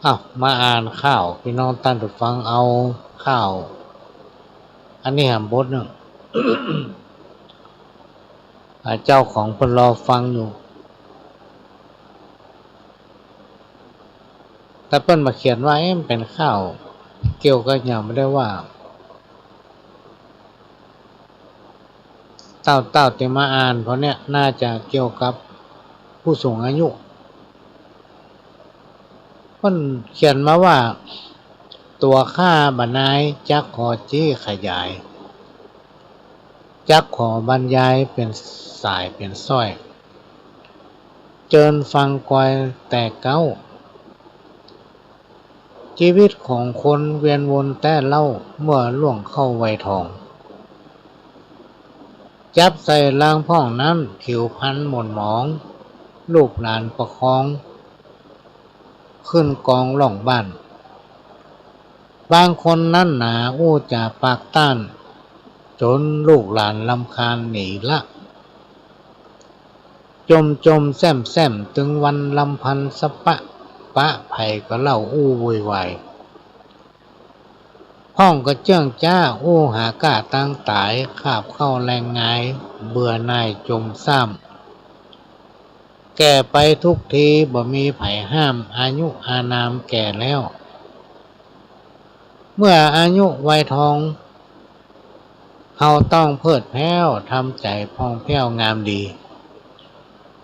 อ้าว มาอ่านข่าว ปี้น้องต้านผู้ฟังเอาข่าว อันนี้แหมบทนึ่ง อ่า เจ้าของเปิ้นรอฟังอยู่ แต่เปิ้นบ่าเขียนว่า เอ๊ะ มันเป๋นข่าวเกี่ยวกับหยัง บ่ได้ว่า เต้าๆ ตี้มาอ่านพวกเนี้ย น่าจะเกี่ยวกับผู้สูงอายุ เปิ้นเขียนมาว่า ตั๋วข้าบ่านาย จักขอจี้ขยาย จักขอบรรยายเป๋นสายเป๋นส้อย เจิญฟังกอยแต่เก๊า จีวิตของคนเวียนวนแต๊เล่า เมื่อล่วงเข้าวัยทอง จับใส่ลางพ่องนั้น ผิวพรรณหม่นหมอง ลูกหลานประคอง ขึ้นกองล่องบ้าน บางคนนั้นหนาอู้จ๋าปากต้าน จ๋นลูกหลานรำคาญหนีละ จ่มๆ แซ่มๆ ตึงวันรำพันสะปะ ปะใผก็เล่าอู้โวยวาย พ่องก็เจื้องจ๊าอู้หาก้าตางต๋าย คาบเข้าแลงงาย เบื่อหน่ายจ่มซ่าม แก่ไปทุกทีบ่มีใผห้าม อายุอานามแก่แล้ว เมื่ออายุวัยทอง เฮาต้องเพลิดแพร้ว ทำใจ๋ผ่องแผ้วงามดี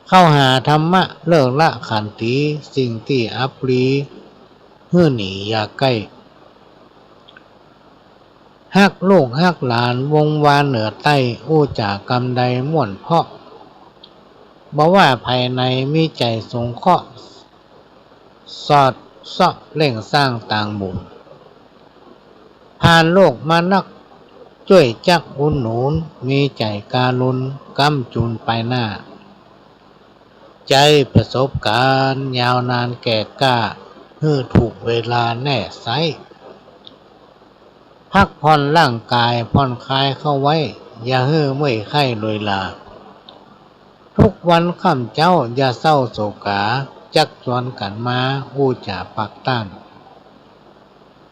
เข้าหาธรรมะเลิกละขันตี สิ่งตี้อับปรี หื้อหนีอย่าใก้ ฮักลูกฮักหลานวงวานเหนือใต้ อู้จ๋ากำใดม่วนเพราะ บ่ว่าใผไหนมีใจ๋สงเคราะห์ สอดเซาะเร่งสร้างตางบุญ ผ่านโลกมานัก จ้วยจักอุดหนุน มีใจ๋การุณ ก๊ำจูนไปหน้า ใจ๊ประสบก๋ารณ์ยาวนานแก่กล้า หื้อถูกเวลาแน่ไซ้ พักผ่อนร่างก๋ายผ่อนคลายเข้าไว้ อย่าหื้อเมื่อยไข้รวยลา ทุกวันค่ำเจ๊าอย่าเศร้าโศกา จักจวนกั๋นมาอู้จ๋าปากต้าน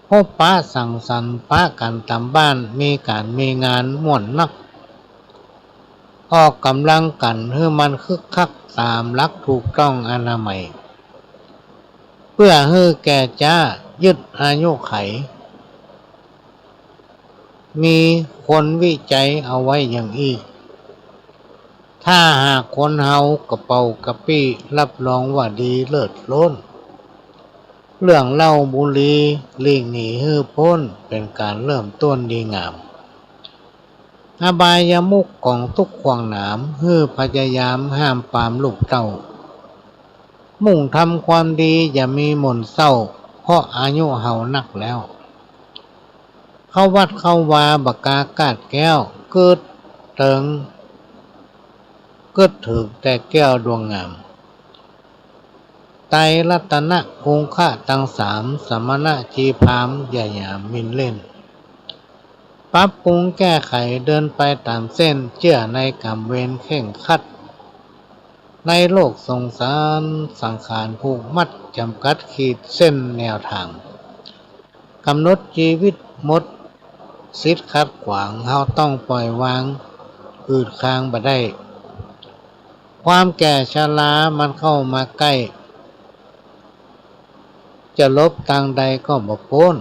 พบปะสังสรรค์ปะกั๋นต๋ามบ้าน มีก๋านมีงานม่วนนัก ออกก๋ำลังกั๋นหื้อมันคึกคัก ต๋ามหลักถูกต้องอนามัย เปื้อหื้อแก่จ๊า ยืดอายุขัย มีคนวิจัยเอาไว้อย่างอี้ ถ้าหากคนเฮากระเป๋ากระปี้ รับรองว่าดีเลิศล้น เรื่องเหล้าบุหรี่หลีกหนีหื้อป๊น เป๋นก๋านเริ่มต้นดีงาม อบายมุขของทุกข์ขวางหนาม หื้อพยายามห้ามปรามลูกเต้า มุ่งทำความดีอย่ามีหม่นเศร้า เพราะอายุเฮานักแล้ว เข้าวัดเข้าวาบ่กล้ากาดแก้ว กึ๊ดเถิง กึ๊ดเถิงแต่แก้วดวงงาม ไตรรัตนะองค์คะตังสาม สมณะจีพราหมณ์อย่าหยามหมิ่นเล่น ปรับปรุงแก้ไขเดินไปต๋ามเส้น เจื้อในก๋รรมเวรเคร่งครัด ในโลกสงสารสังขารผูกมัด จ๋ำกัดขีดเส้นแนวตาง ก๋ำหนดจีวิตหมดสิทธิ์ขัดขวาง เฮาต้องปล่อยวางอืดคางบ่ได้ ความแก่ชรามันเข้ามาใก้ จะหลบตางใดก็บ่ป๊น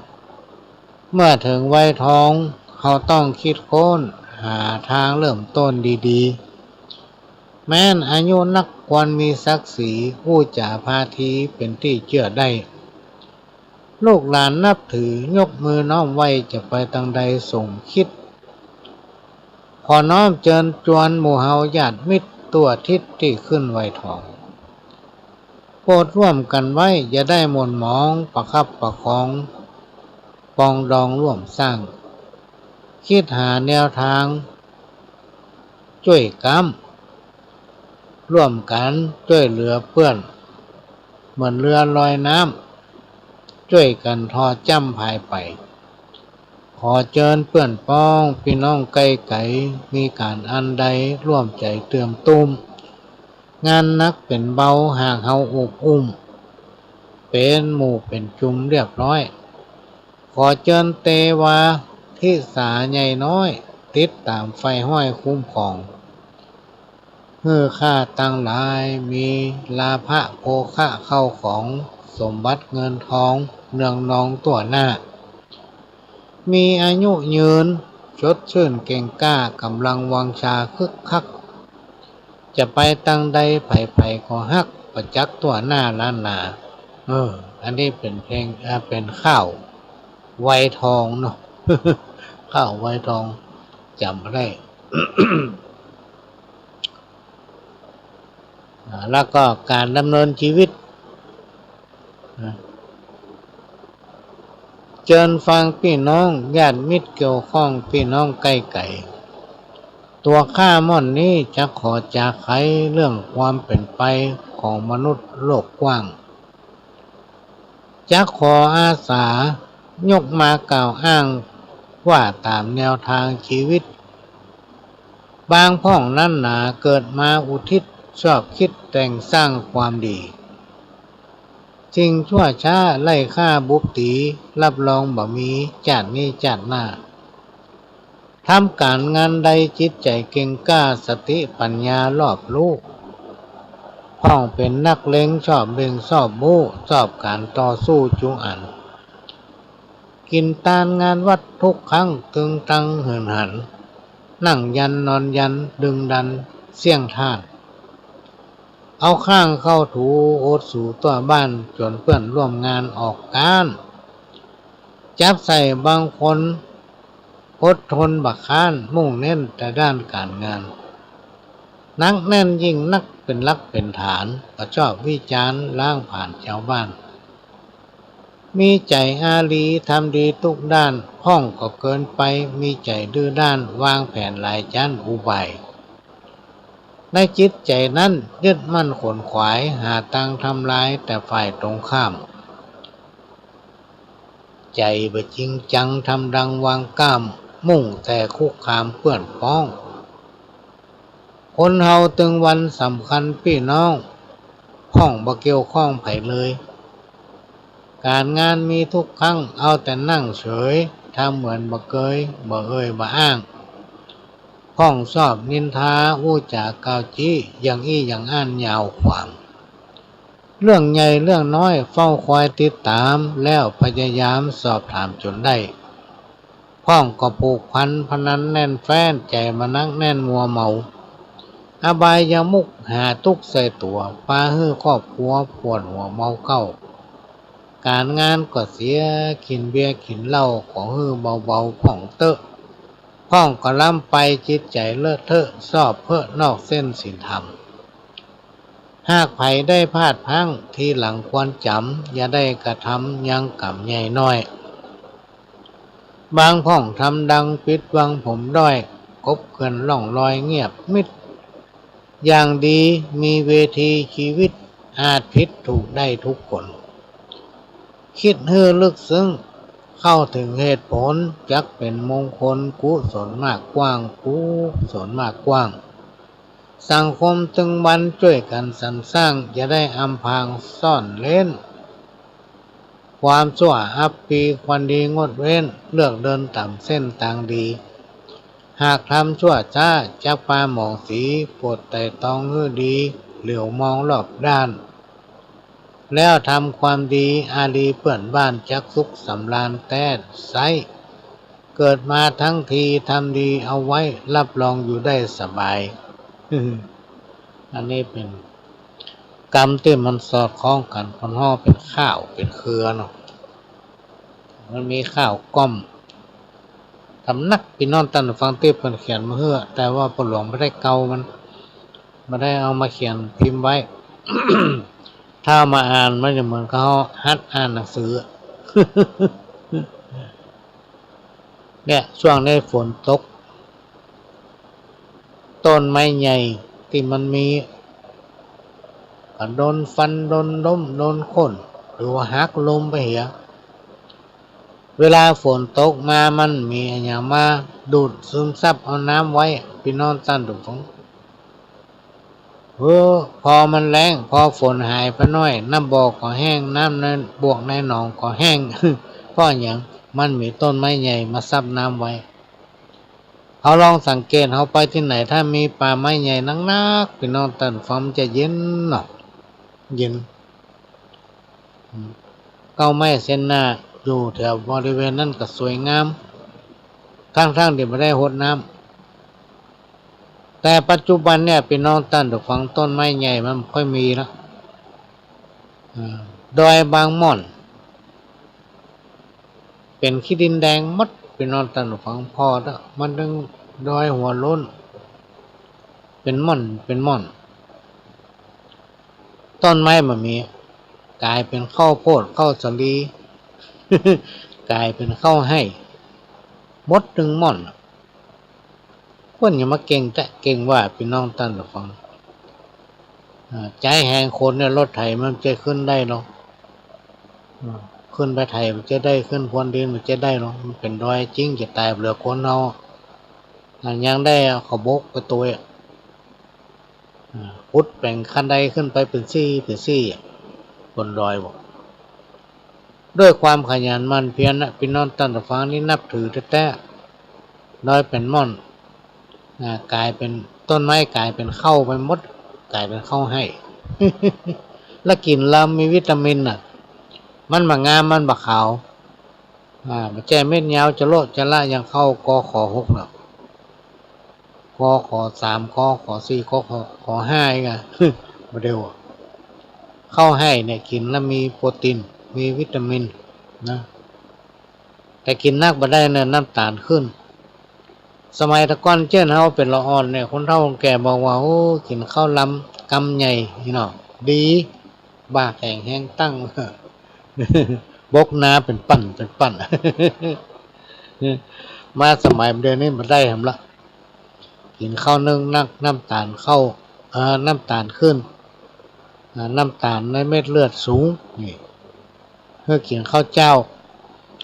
เมื่อเถิงวัยทอง เฮาต้องคิดค้นหาตางเริ่มต้นดีๆ แม้นอายุนักควรมีศักดิ์ศรี อู้จ๋าพาทีเป๋นตี้เจื้อได้ ลูกหลานนับถือยกมือน้อมไหว้ จะไปตางใดส่งคิด ขอน้อมเจิญจวนหมู่เฮาญาติมิตร ทั่วทิศตี้ขึ้นวัยทอง โปรดร่วมกั๋นไว้ อย่าได้หม่นหมอง ประคับประคอง ปองดองร่วมสร้าง คิดหาแนวตางจ้วยก๊ำ ร่วมกั๋นจ้วยเหลือเปื้อน เหมือนเรือลอยน้ำ จ้วยกั๋นทอจ้ำพายไป ขอเจิญเปื้อนป๊องปี้น้องใก้ไก๋ มีก๋านอันใดร่วมใจ๋เติมตุ้ม งานหนักเป๋นเบาหากเฮาโอบอุ้ม เป๋นหมู่เป๋นจุมเรียบร้อย ขอเจิญเตวาทิสาใหญ่น้อย ติดต๋ามใฝ่ห้อยคุ้มครอง หื้อข้าตังหลายมีลาภะโภคะเข้าของ สมบัติเงินทองเนืองนองตั้วหน้า มีอายุยืนสดชื่นเก่งกล้า ก๋ำลังวังชาคึกคัก จะไปตังใดใผๆ ก็ฮัก ประจักษ์ตั้วหน้าล้านนา เออ อันนี้เป๋นเพลง เอ่อ เป๋นข้าววัยทองเนาะ ข้าววัยทองจ๋ำได้ อ่า แล้วก็ก๋านดำเนินจีวิต นะ เจิญฟังปี้น้องญาติมิตรเกี่ยวข้อง ปี้น้องใก้ไก๋ ตั๋วข้าม่อนนี้จะขอจ๋าไขเรื่องความเป๋นไปของมนุษย์โลกกว้าง จะขออาสายกมากล่าวอ้างว่าต๋ามแนวตางจีวิต บางพ่องนั้นหนาเกิดมาอุทิศ ชอบคิดแต่งสร้างความดี สิ่งชั่วช้าไล่ฆ่าบุบตี๋ รับรองบ่มีจาตินี้จาติหน้า ทำก๋านงานใดจิตใจ๋เก่งกล้า สติปัญญารอบรู้ พ่องเป๋นนักเลงชอบเบ่งชอบบู๊ ชอบก๋านต่อสู้จุอัน กิ๋นตานงานวัดทุกครั้ง ตึงตังหืนหัน นั่งยันนอนยันดึงดันเสี้ยงทาน เอาข้างเข้าถูโอดสูตั้วบ้าน จ๋นเปื้อนร่วมงานออกก๊าน จับใส่บางคน อดทนบ่ค้าน มุ่งเน้นแต่ด้านก๋านงาน หนักแน่นยิ่งนักเป๋นหลักเป๋นฐาน บ่ชอบวิจารณ์ล้างผลาญจาวบ้าน มีใจ๋อารีทำดีทุกด้าน พ่องก็เกินไป มีใจ๋ดื้อด้าน วางแผนหลายจั้นอุบาย ในจิตใจ๋นั้นยึดมั่นขวนขวาย หาตางทำลายแต่ฝ่ายตรงข้าม ใจ๋บ่จริงจังทำดังวางก้าม มุ่งแต่คุกคามเปื้อนป๊อง คนเฮาตึงวันสำคัญปี้น้อง พ่องบ่เกี่ยวข้องใผเลย ก๋านงานมีทุกครั้ง เอาแต่นั่งเฉย ทำเหมือนบ่เกย บ่เอ่ยบ่อ้าง พ่องชอบนินทาอู้จ๋ากล่าวจี้ อย่างอี้อย่างอั้นยาวขวาง เรื่องใหญ่เรื่องน้อยเฝ้าคอยติดต๋าม แล้วพยายามสอบถามจ๋นได้ พ่องก็ผูกพันพนันแน่นแฟ้น ใจ๋บ่หนักแน่นมัวเมา อบายมุขหาตุ๊กข์ใส่ตั๋ว ปาหื้อครอบครัวปวดหัวเมาเก้า ก๋านงานก็เสีย กิ๋นเบียร์กิ๋นเหล้า ขอหื้อเบาๆ พ่องเต๊อะ พ่องก็ล้ำไป จิตใจ๋เลอะเทอะ ชอบเพ้อนอกเส้นศีลธรรม หากใผได้พลาดพลั้ง ทีหลังควรจ๋ำ อย่าได้กระทำยังกรรมใหญ่น้อย บางพ่องทำดังปิดบังผมด้อย กลบเกลื่อนร่องรอยเงียบมิด อย่างดีมีเวทีจีวิต อาจผิดถูกได้ทุกคน คิดหื้อลึกซึ้ง เข้าถึงเหตุผล จักเป๋นมงคล กุศลมากกว้าง กุศลมากกว้าง สังคมตึงวันจ้วยกั๋นสรรสร้าง อย่าได้อำพรางซ่อนเล้น ความชั่วอับปีควรดีงดเว้น เลือกเดินต๋ามเส้นตางดี หากทำชั่วจ๊าจักปาหมองสี โปรดไตร่ตรองหื้อดี เหลียวมองรอบด้าน แล้วทำความดีอารีเปื้อนบ้าน จักสุขสำราญแต๊ไซ้ เกิดมาทั้งทีทำดีเอาไว้ รับรองอยู่ได้สบาย อันนี้เป๋นกำตี้มันสอดคล้องกั๋น ปนฮ้อเป๋นข้าวเป๋นเครือเนาะ มันมีข้าวก้อม ตำหนักปี้น้องต้านฟังตี้เปิ้นเขียนมาหื้อ แต่ว่าป้อหลวงบ่ได้เกามัน บ่ได้เอามาเขียนพิมพ์ไว้ ถ้ามาอ่านมันจะเหมือนกับหัดอ่านหนังสือ เนี่ย ช่วงนี้ฝนตก ต้นไม้ใหญ่ตี้มันมี ก็โดนฟัน โดนล้ม โดนโค่น หรือว่าหักล้มไปเหีย เวลาฝนตกมามันมีอะหยังมาดูดซึมซับเอาน้ำไว้ ปี้น้องต้านผู้ฟัง เออ พอมันแล้ง พอฝนหายไปหน้อย น้ำบ่อก็แห้ง น้ำในบวกในหนองก็แห้ง เพราะอะหยัง มันมีต้นไม้ใหญ่มาซับน้ำไว้ เฮาลองสังเกต เฮาไปตี้ไหน ถ้ามีป่าไม้ใหญ่นักๆ ปี้น้องต้านผู้ฟัง มันจะเย็นเนาะ เย็น อืม เก๊าไม้เสนาอยู่แถวบริเวณนั้นก็สวยงาม ทั้งๆ ตี้บ่ได้ฮดน้ำ แต่ปัจจุบันเนี่ย ปี้น้องต้านผู้ฟัง ต้นไม้ใหญ่มันบ่ค่อยมีละ อ่า ดอยบางม่อน เป๋นขี้ดินแดงหมด ปี้น้องต้านผู้ฟัง ผ่อเต๊อะ มาเถิงดอยหัวโล้น เป๋นม่อน เป๋นม่อน ต้นไม้บ่มี ก๋ายเป๋นข้าวโพด ข้าวสาลี ก๋ายเป๋นข้าวไฮ่ หมดตึงม่อน เปิ้นยังมาเก่งแต๊เก่งว่า ปี้น้องต้านผู้ฟัง อ่า ใจ๊แฮงคนเนี่ย รถไถมันบ่ใจ้ขึ้นได้หรอก อ่า ขึ้นไปไถบ่ใจ้ได้ ขึ้นพรวนดินบ่ใจ้ได้หรอก มันเป๋นดอยจริงจะต๋าย เหลือคนเฮา อ่า ยังได้เอาเขาบกไปตวย อ่า ขุดเป๋นคันไดขึ้นไปเป๋นซี่เป๋นซี่อะ บนดอยบ่ ด้วยความขยันหมั่นเพียรนะ ปี้น้องต้านผู้ฟัง นี่นับถือแต๊ๆ ดอยเป๋นม่อน อ่า ก๋ายเป๋น ต้นไม้ก๋ายเป๋นข้าวไปหมด ก๋ายเป๋นข้าวไฮ่ แล้วกิ๋นแล้วมีวิตามินน่ะ มันบ่งาม มันบ่ขาว อ่า บ่ใจ้เม็ดยาวจะโละจะละอย่างข้าว กข หกน่ะ กข สาม กข สี่ กข ข ห้า อีกอะ บ่เดียวอะ ข้าวไฮ่เนี่ยกิ๋นแล้วมีโปรตีน มีวิตามินนะ แต่กิ๋นนักบ่ได้นะ น้ำต๋าลขึ้น สมัยแต่ก่อนเจ้นเฮาเป๋นละอ่อนเนี่ย คนเฒ่าคนแก่บอกว่า โอ้ กิ๋นข้าวลำกำใหญ่นี่เนาะ ดี บ่าแข็งแฮงตั้ง บกหนาเป๋นปั่นเป๋นปั่น มาสมัยเดี๋ยวนี้บ่ได้หำละ กิ๋นข้าวนึ่งนัก น้ำต๋าลเข้า เอ่อ น้ำต๋าลขึ้น อ่า น้ำต๋าลในเม็ดเลือดสูง นี่ หื้อกิ๋นข้าวเจ๊า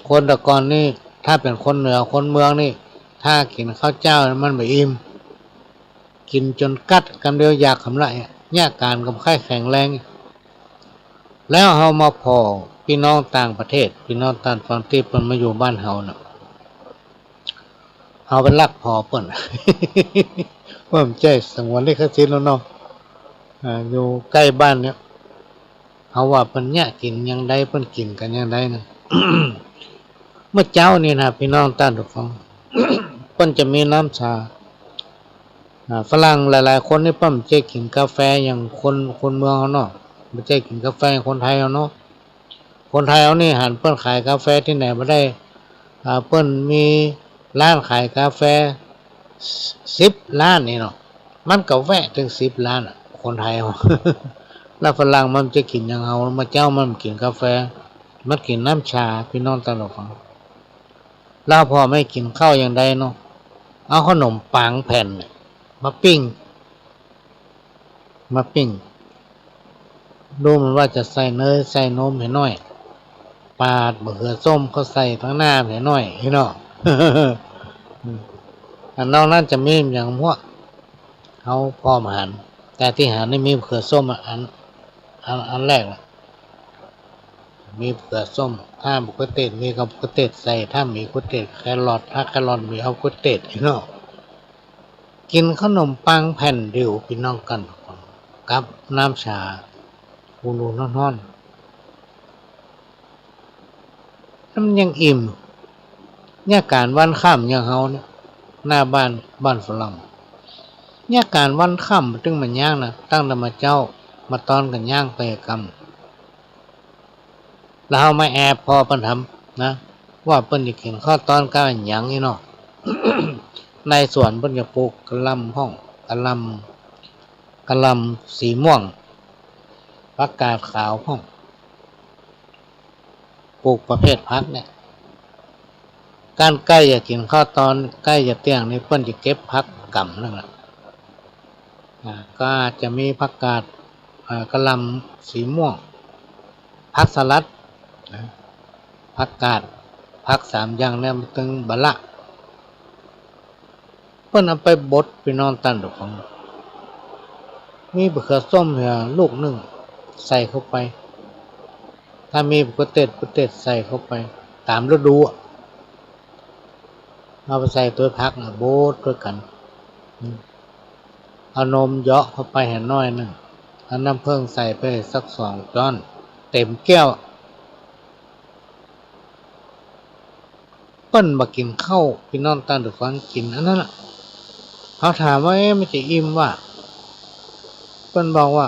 คนแต่ก่อนนี่ ถ้าเป๋นคนเหนือคนเมืองนี่ ถ้ากิ๋นข้าวเจ๊ามันบ่อิ่ม กิ๋นจ๋นกัดกำเดียวอยากหำละ เยียะก๋านก็บ่ใค่แข็งแรง แล้วเฮามาผ่อปี้น้องต่างประเทศ ปี้น้องต้านผู้ฟังตี้เปิ้นมาอยู่บ้านเฮาน่ะ เฮาไปลักผ่อเปิ้น ว่าบ่ใจ้สงวนลิขสิทธิ์แล้วเนาะ อ่า อยู่ใก้บ้านเนี่ย เฮาว่าเปิ้นเยียะกิ๋นอย่างใด เปิ้นกิ๋นกั๋นอย่างใดนะ เมื่อเจ๊านี่นะ ปี้น้องต้านผู้ฟัง เปิ้นจะมีน้ำชา อ่า ฝรั่งหลายๆ คนนี่เปิ้นบ่ใจ้กิ๋นกาแฟอย่างคน คนเมืองเฮาเนาะ บ่ใจ้กิ๋นกาแฟอย่างคนไทยเฮาเนาะ คนไทยเฮานี่หันเปิ้นขายกาแฟตี้ไหนบ่ได้ อ่า เปิ้นมีร้านขายกาแฟสิบร้านนี่เนาะ มันก็แวะเถิงสิบร้านอะ คนไทยเฮา แล้วฝรั่งมันจะกิ๋นอย่างเฮา เมื่อเจ๊ามันบ่กิ๋นกาแฟ มันกิ๋นน้ำชา ปี้น้องต้านผู้ฟัง แล้วผ่อไม่กิ๋นข้าวอย่างใดเนาะ เอาขนมปังแผ่นเนี่ยมาปิ้ง มาปิ้ง ดูเหมือนว่าจะใส่เนยใส่นมหื้อหน้อย ปาดมะเขือส้มเข้าใส่ตังหน้าหื้อหน้อย หื้อเนาะ อันนอกนั้นจะมีอย่างพวก เฮาผ่อบ่หัน แต่ตี้หันนี่มีมะเขือส้มอะ อัน อัน อันแรกอะ มีมะเขือส้ม ถ้าบ่เขือเตดมีก็เอาบ่เขือเตดใส่ ถ้าบ่มีเขือเตด แครอท ถ้าแครอทมีเอาเขือเตด หื้อเนาะ กิ๋นขนมปังแผ่นเดียว ปี้น้องต้านผู้ฟัง กับน้ำชา อุ่นๆ ฮ้อนๆ แล้วมันยังอิ่ม เยียะก๋านวันค่ำอย่างเฮาเนี่ย หน้าบ้าน บ้านฝรั่ง เยียะก๋านวันค่ำตึงบ่ยากนะ ตั้งแต่มาเจ๊า มาตอนก็ย่างไปกำ แล้วเฮามาแอบผ่อเปิ้นหำนะ ว่าเปิ้นจะกิ๋นข้าวตอนกับอะหยังนี่เนาะ ในสวนเปิ้นจะปลูกกะหล่ำพ่อง กะหล่ำ กะหล่ำสีม่วง ผักกาดขาวพ่อง ปลูกประเภทผักเนี่ย ก้านใก้จะกิ๋นข้าวตอน ใก้จะเตี้ยงนี่ เปิ้นจะเก็บผักกำนั่นแหละ อ่า ก็อาจจะมีผักกาด อ่า กะหล่ำสีม่วง ผักสลัด นะ ผักกาด ผักสามอย่างเนี่ยมันตึงบ่ละ เปิ้นเอาไปบด ปี้น้องต้านผู้ฟัง มีบะเขือส้มเหียลูกนึ่ง ใส่เข้าไป ถ้ามีบะเขือเตศ บะเขือเตศใส่เข้าไป ต๋ามฤดูอะ เอาไปใส่ตวยผักนะ บดตวยกั๋น อืม เอานมเหยาะเข้าไปเหียน้อยนึ่ง เอาน้ำเผิ้งใส่ไปสักสองจ๊อน เต๋มแก้ว เปิ้นบ่กิ๋นข้าว ปี้น้องต้านผู้ฟัง กิ๋นอันนั้นน่ะ เขาถามว่า เอ๊ะ มันจะอิ่มวะ เปิ้นบอกว่า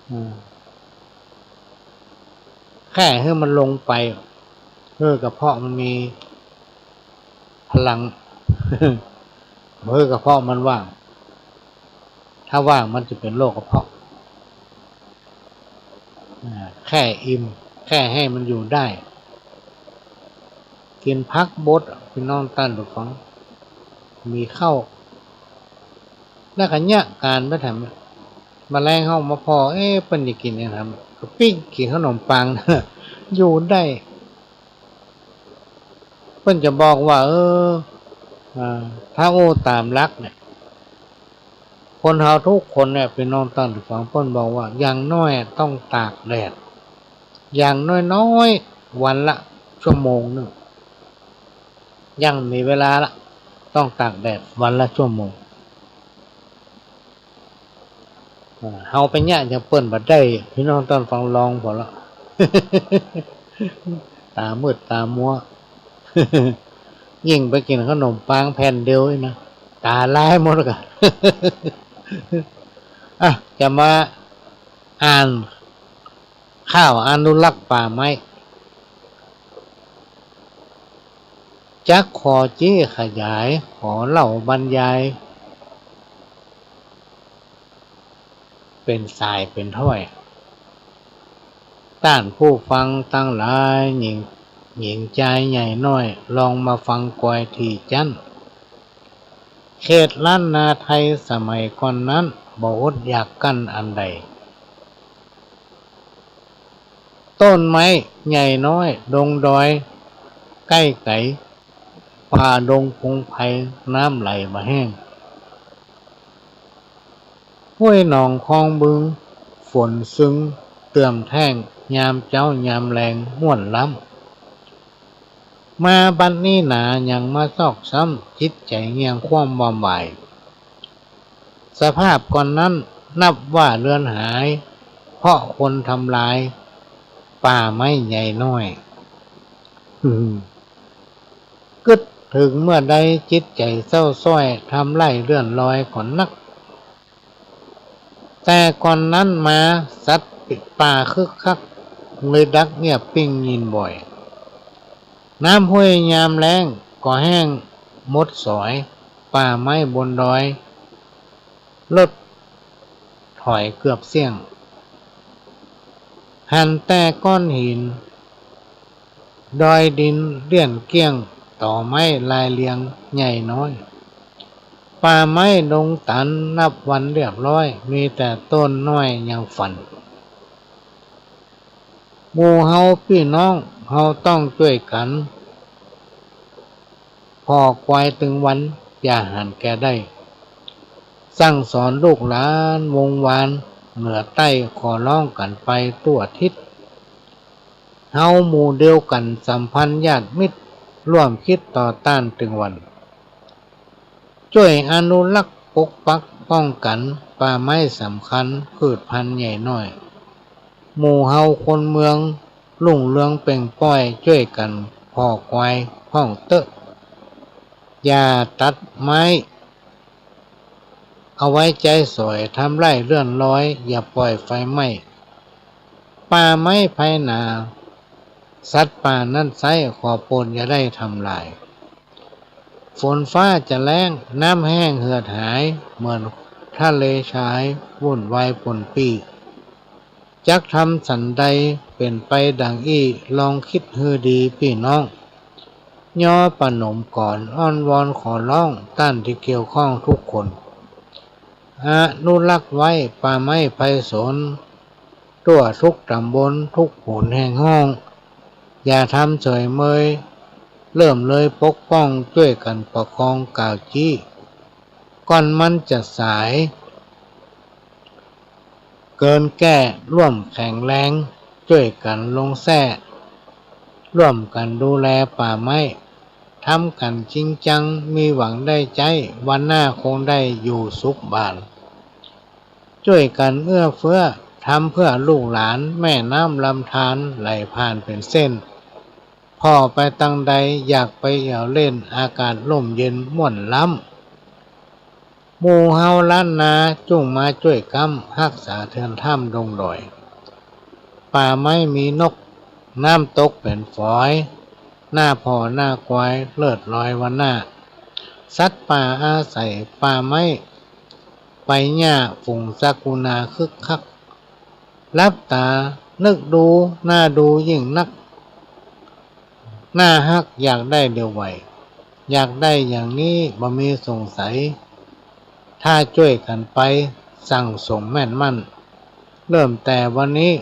อืม แค่หื้อมันลงไป หื้อกระเพาะมันมีพลัง หื้อกระเพาะมันว่าง ถ้าว่างมันจะเป๋นโรคกระเพาะ อ่า แค่อิ่ม แค่หื้อมันอยู่ได้ กิ๋นผักบด ปี้น้องต้านผู้ฟัง มีข้าว แล้วก็เยียะก๋านไปแถม บ่าแลงเฮามาผ่อ เอ๊ะ เปิ้นจะกิ๋นหยังแถม ก็ปิ๊กกิ๋นขนมปัง อยู่ได้ เปิ้นจะบอกว่า เออ อ่า ถ้าอู้ต๋ามหลักเนี่ย คนเฮาทุกคนเนี่ย ปี้น้องต้านผู้ฟัง เปิ้นบอกว่า อย่างน้อยอะต้องตากแดด อย่างน้อยๆ วันละชั่วโมงนึ่ง ยังมีเวลาละ ต้องตากแดดวันละชั่วโมง อ่า เฮาไปเยียะอย่างเปิ้นบ่ได้ ปี้น้องต้านผู้ฟัง ลองผ่อละ ต๋ามืดต๋ามัว ยิ่งไปกิ๋นขนมปังแผ่นเดียวนี่นะ ต๋าลายหมดก่ะ อ่ะ จะมาอ่าน ข่าวอนุรักษ์ป่าไม้ จักขอจี้ขยาย ขอเล่าบรรยาย เป๋นสายเป๋นถ้อย ต้านผู้ฟังตังหลาย หญิง หญิงจายใหญ่น้อย ลองมาฟังกวยถี่จั๊น เขตล้านนาไทยสมัยก่อนนั้น บ่อดอยากกั้นอันใด ต้นไม้ใหญ่น้อย ดงดอยใก้ไก๋ ป่าดงพงไพร น้ำไหลบ่แห้ง ห้วยหนองคลองบึง ฝนซึงเติมแท้ง ยามเจ๊ายามแลงม่วนล้ำ มาบัดนี้หนายังมาซอกซ้ำ จิตใจ๋เงี่ยงคว่ำวำวาย สภาพก่อนนั้นนับว่าเลือนหาย เพราะคนทำลายป่าไม้ใหญ่น้อย อืม กึ๊ดเถิงเมื่อใดจิตใจ๋เศร้าซ้อย ทำไร่เลื่อนลอยก่อนนัก แต่ก่อนนั้นมาสัตว์ป่าคึกคัก เลยดักเงียบปิ้งยินบ่อย น้ำห้วยยามแล้งก็แห้งหมดสอย ป่าไม้บนดอยลดถอยเกือบเสี้ยง หันแต่ก้อนหิน ดอยดินเลี่ยนเกลี้ยง ตอไม้ลายเรียงใหญ่น้อย ป่าไม้ดงตันนับวันเรียบร้อย มีแต่ต้นน้อยยังฝัน หมู่เฮาปี้น้องเฮาต้องจ้วยกั๋น ผ่อกวยตึงวัน อย่าหันแก่ได้ สั่งสอนลูกหลานวงวาน เหนือใต้ขอร้องกั๋นไปทั่วทิศ เฮาหมู่เดียวกั๋นสัมพันธ์ญาติมิตร ร่วมคิดต่อต้านตึงวัน จ้วยอนุรักษ์ปกปักป้องกั๋น ป่าไม้สำคัญ พืชพันธุ์ใหญ่น้อย หมู่เฮาคนเมือง รุ่งเรืองเปล่งปล้อย จ้วยกั๋นผ่อกวยพ่องเต๊อะ อย่าตัดไม้ เอาไว้ใจ๊สอย ทำไร่เลื่อนลอย อย่าปล่อยไฟไหม้ ป่าไม้ไพหนา สัตว์ป่านั้นไซร้ ขอโปรดอย่าได้ทำลาย ฝนฟ้าจะแล้ง น้ำแห้งเหือดหาย เหมือนทะเลทราย วุ่นวายปนปี้ จักทำสันใด เป๋นไปดังอี้ ลองคิดหื้อดีปี้น้อง ย้อประหนมก่อน อ้อนวอนขอร้อง ต้านตี้เกี่ยวข้องทุกคน อนุรักษ์ไว้ป่าไม้ไพศาล ทั่วทุกต๋ำบลทุกโผนแห่งห้อง อย่าทำเฉยเมย เริ่มเลยปกป้อง จ้วยกั๋นประคอง กล่าวจี้ ก่อนมันจะสายเกินแก้ ร่วมแข็งแรง จ้วยกั๋นลงแส้ ร่วมกั๋นดูแลป่าไม้ ทำกั๋นจริงจัง มีหวังได้ใจ๊ วันหน้าคงได้อยู่สุขบาน จ้วยกั๋นเอื้อเฟื้อ ทำเพื่อลูกหลาน แม่น้ำลำธารไหลผ่านเป๋นเส้น ผ่อไปตางใด อยากไปแอ่วเล่น อากาศร่มเย็นม่วนล้ำ หมู่เฮาล้านนา จุ่งมาจ้วยก๊ำ ฮักษาเทือนถ้ำดงดอย ป่าไม้มีนก น้ำตกเป๋นฝอย หน้าผ่อหน้าควาย เลิศลอยวันหน้า สัตว์ป่าอาศัยป่าไม้ ไปหญ้าฝูงสากุณาคึกคัก หลับต๋านึกดู น่าดูยิ่งนัก น่าฮักอยากได้เดี๋ยวไหว อยากได้อย่างนี้บ่มีสงสัย ถ้าจ้วยกั๋นไป สั่งสมแม่นมั่น เริ่มแต่วันนี้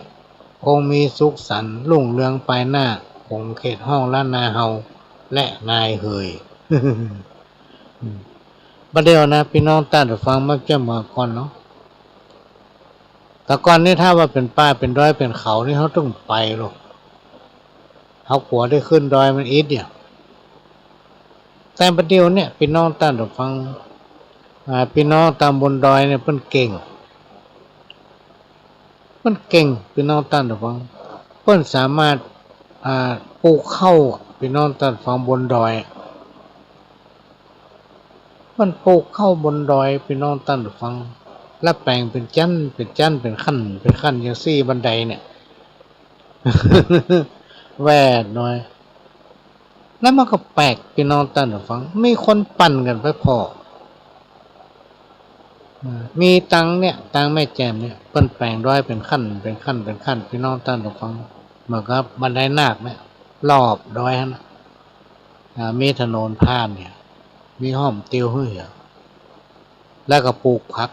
คงมีสุขสันต์รุ่งเรืองไปหน้า ขงเขตห้องล้านนาเฮา และนายเหย บ่าเดี่ยวนะ ปี้น้องต้านผู้ฟัง มาเจ้าเมื่อก่อนเนาะ แต่ก่อนนี่ถ้าว่าเป๋นป่าเป๋นดอยเป๋นเขานี่ เฮาตึงไปลูก เฮากั๋วได้ขึ้นดอยมันอิดเนี่ย แต่บ่าเดี่ยวเนี่ย ปี้น้องต้านผู้ฟัง อ่า ปี้น้องต๋ำบลดอยเนี่ยเปิ้นเก่ง เปิ้นเก่ง ปี้น้องต้านผู้ฟัง เปิ้นสามารถ อ่า ปลูกข้าว ปี้น้องต้านผู้ฟัง บนดอย เปิ้นปลูกข้าวบนดอย ปี้น้องต้านผู้ฟัง แล้วแป๋งเป๋นจั๊น เป๋นจั๊น เป๋นขั้น เป๋นขั้น อย่างซี้บันไดเนี่ย แวดน้อย แล้วมันก็แปลก ปี้น้องต้านผู้ฟัง มีคนปั่นกั๋นไปผ่อ อ่า มีตางเนี่ย ตางแม่แจ่มเนี่ย เปิ้นแป๋งดอยเป๋นขั้น เป๋นขั้น เป๋นขั้น ปี้น้องต้านผู้ฟัง เหมือนกับบันไดนาคเนี่ย รอบดอยหั้นน่ะ อ่า มีถนนผ่านเนี่ย มีฮ่อมเตียวหื้อ แล้วก็ปลูกผัก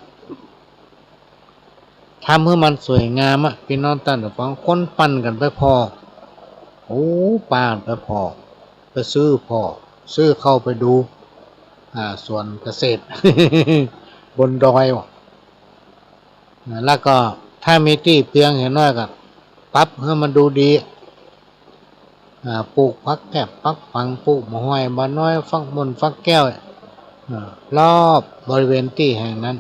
ทำหื้อมันสวยงามอะ ปี้น้องต้านผู้ฟัง คนปั่นกั๋นไปผ่อ โอ้ ป่าไปผ่อ ไปซื้อผ่อ ซื้อเข้าไปดู อ่า สวนเกษตร บนดอยว่ะ แล้วก็ถ้ามีตี้เปียงเหียน้อยก็ปรับหื้อมันดูดี อ่า ปลูกผักแกบผักปัง ปลูกบ่าฮ้อยบ่าน้อย ฟักม่วนฟักแก้ว อ่า รอบบริเวณตี้แห่งนั้น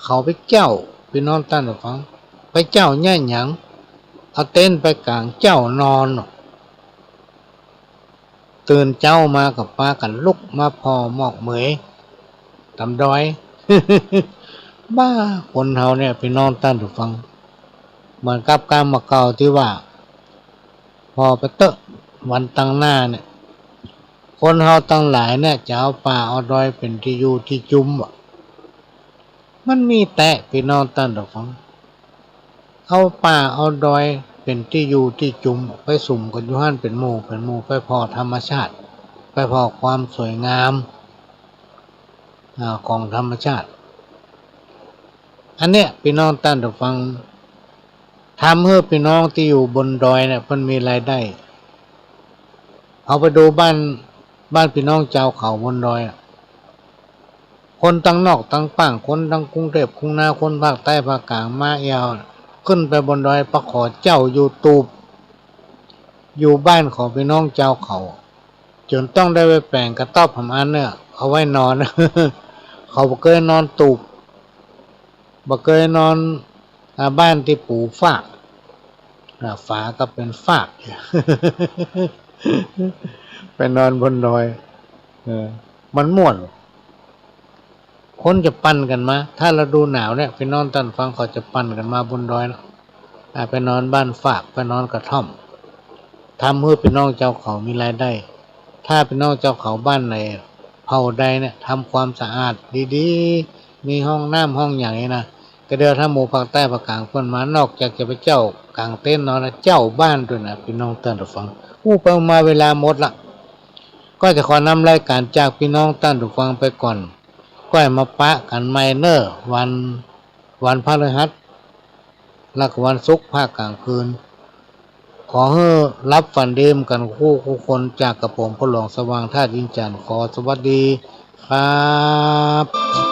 เขาไปเจ๊า ปี้น้องต้านผู้ฟัง ไปเจ๊าเนี่ยหยัง เอาเต็นท์ไปก๋างเจ๊านอน ตื่นเจ๊ามาก็ปากั๋นลุกมาผ่อหมอกเหมยต๋ามดอย บ้า คนเฮาเนี่ย ปี้น้องต้านผู้ฟัง เหมือนกับกำเก่าตี้ว่า ผ่อไปเต๊อะ วันตางหน้าเนี่ย คนเฮาตังหลายเนี่ย จะเอาป่าเอาดอยเป๋นตี้อยู่ตี้จุมอะ มันมีแต๊ ปี้น้องต้านผู้ฟัง เอาป่าเอาดอยเป๋นตี้อยู่ตี้จุม ไปสุมกั๋นอยู่หั้นเป๋นหมู่เป๋นหมู่ ไปผ่อธรรมชาติ ไปผ่อความสวยงาม อ่า ของธรรมชาติ อันเนี้ย ปี้น้องต้านผู้ฟัง ทำหื้อปี้น้องตี้อยู่บนดอยเนี่ย เปิ้นมีรายได้ เฮาไปดูบ้าน บ้านปี้น้องจาวเขาบนดอยอะ คนตังนอกตังป้าง คนตังกรุงเทพฯ กรุงนา คนภาคใต้ภาคกลางมาแอ่ว ขึ้นไปบนดอยไปขอเจ๊าอยู่ตูบ อยู่บ้านของปี้น้องจาวเขา จ๋นต้องได้ไปแป๋งกระต๊อบหำอันเนี่ย เอาไว้นอน เขาบ่เกยนอนตูบ บ่เกยนอน อ่า บ้านตี้ปูฟาก อ่า ฝาก็เป๋นฟาก ไปนอนบนดอย เออ มันม่วน คนจะปั่นกั๋นมา ถ้าฤดูหนาวเนี่ย ปี้น้องต้านผู้ฟัง เขาจะปั่นกั๋นมาบนดอยเนาะ อ่า ไปนอนบ้านฟาก ไปนอนกระท่อม ทำหื้อปี้น้องจาวเขามีรายได้ ถ้าปี้น้องจาวเขาบ้านไหน เผ่าใดเนี่ย ทำความสะอาดดีๆ มีห้องน้ำห้องหยังนี่นะ ก็เดี๋ยวถ้าหมู่ภาคใต้ภาคกลางเปิ้นมา นอกจากจะไปเจ๊ากางเต็นท์นอนแล้ว เจ๊าบ้านตวยนะ ปี้น้องต้านผู้ฟัง อู้ ไปมาเวลาหมดละ ก็จะขอนำรายก๋านจากปี้น้องต้านผู้ฟังไปก่อน ก้อยมาปะกั๋นใหม่เน่อ วัน วันพฤหัส และก็วันศุกร์ภาคก๋างคืน ขอหื้อหลับฝันดีกั๋นกู้คน จากกระผมพ่อหลวงสว่างธาตุอินทร์จันทร์ ขอสวัสดีครับ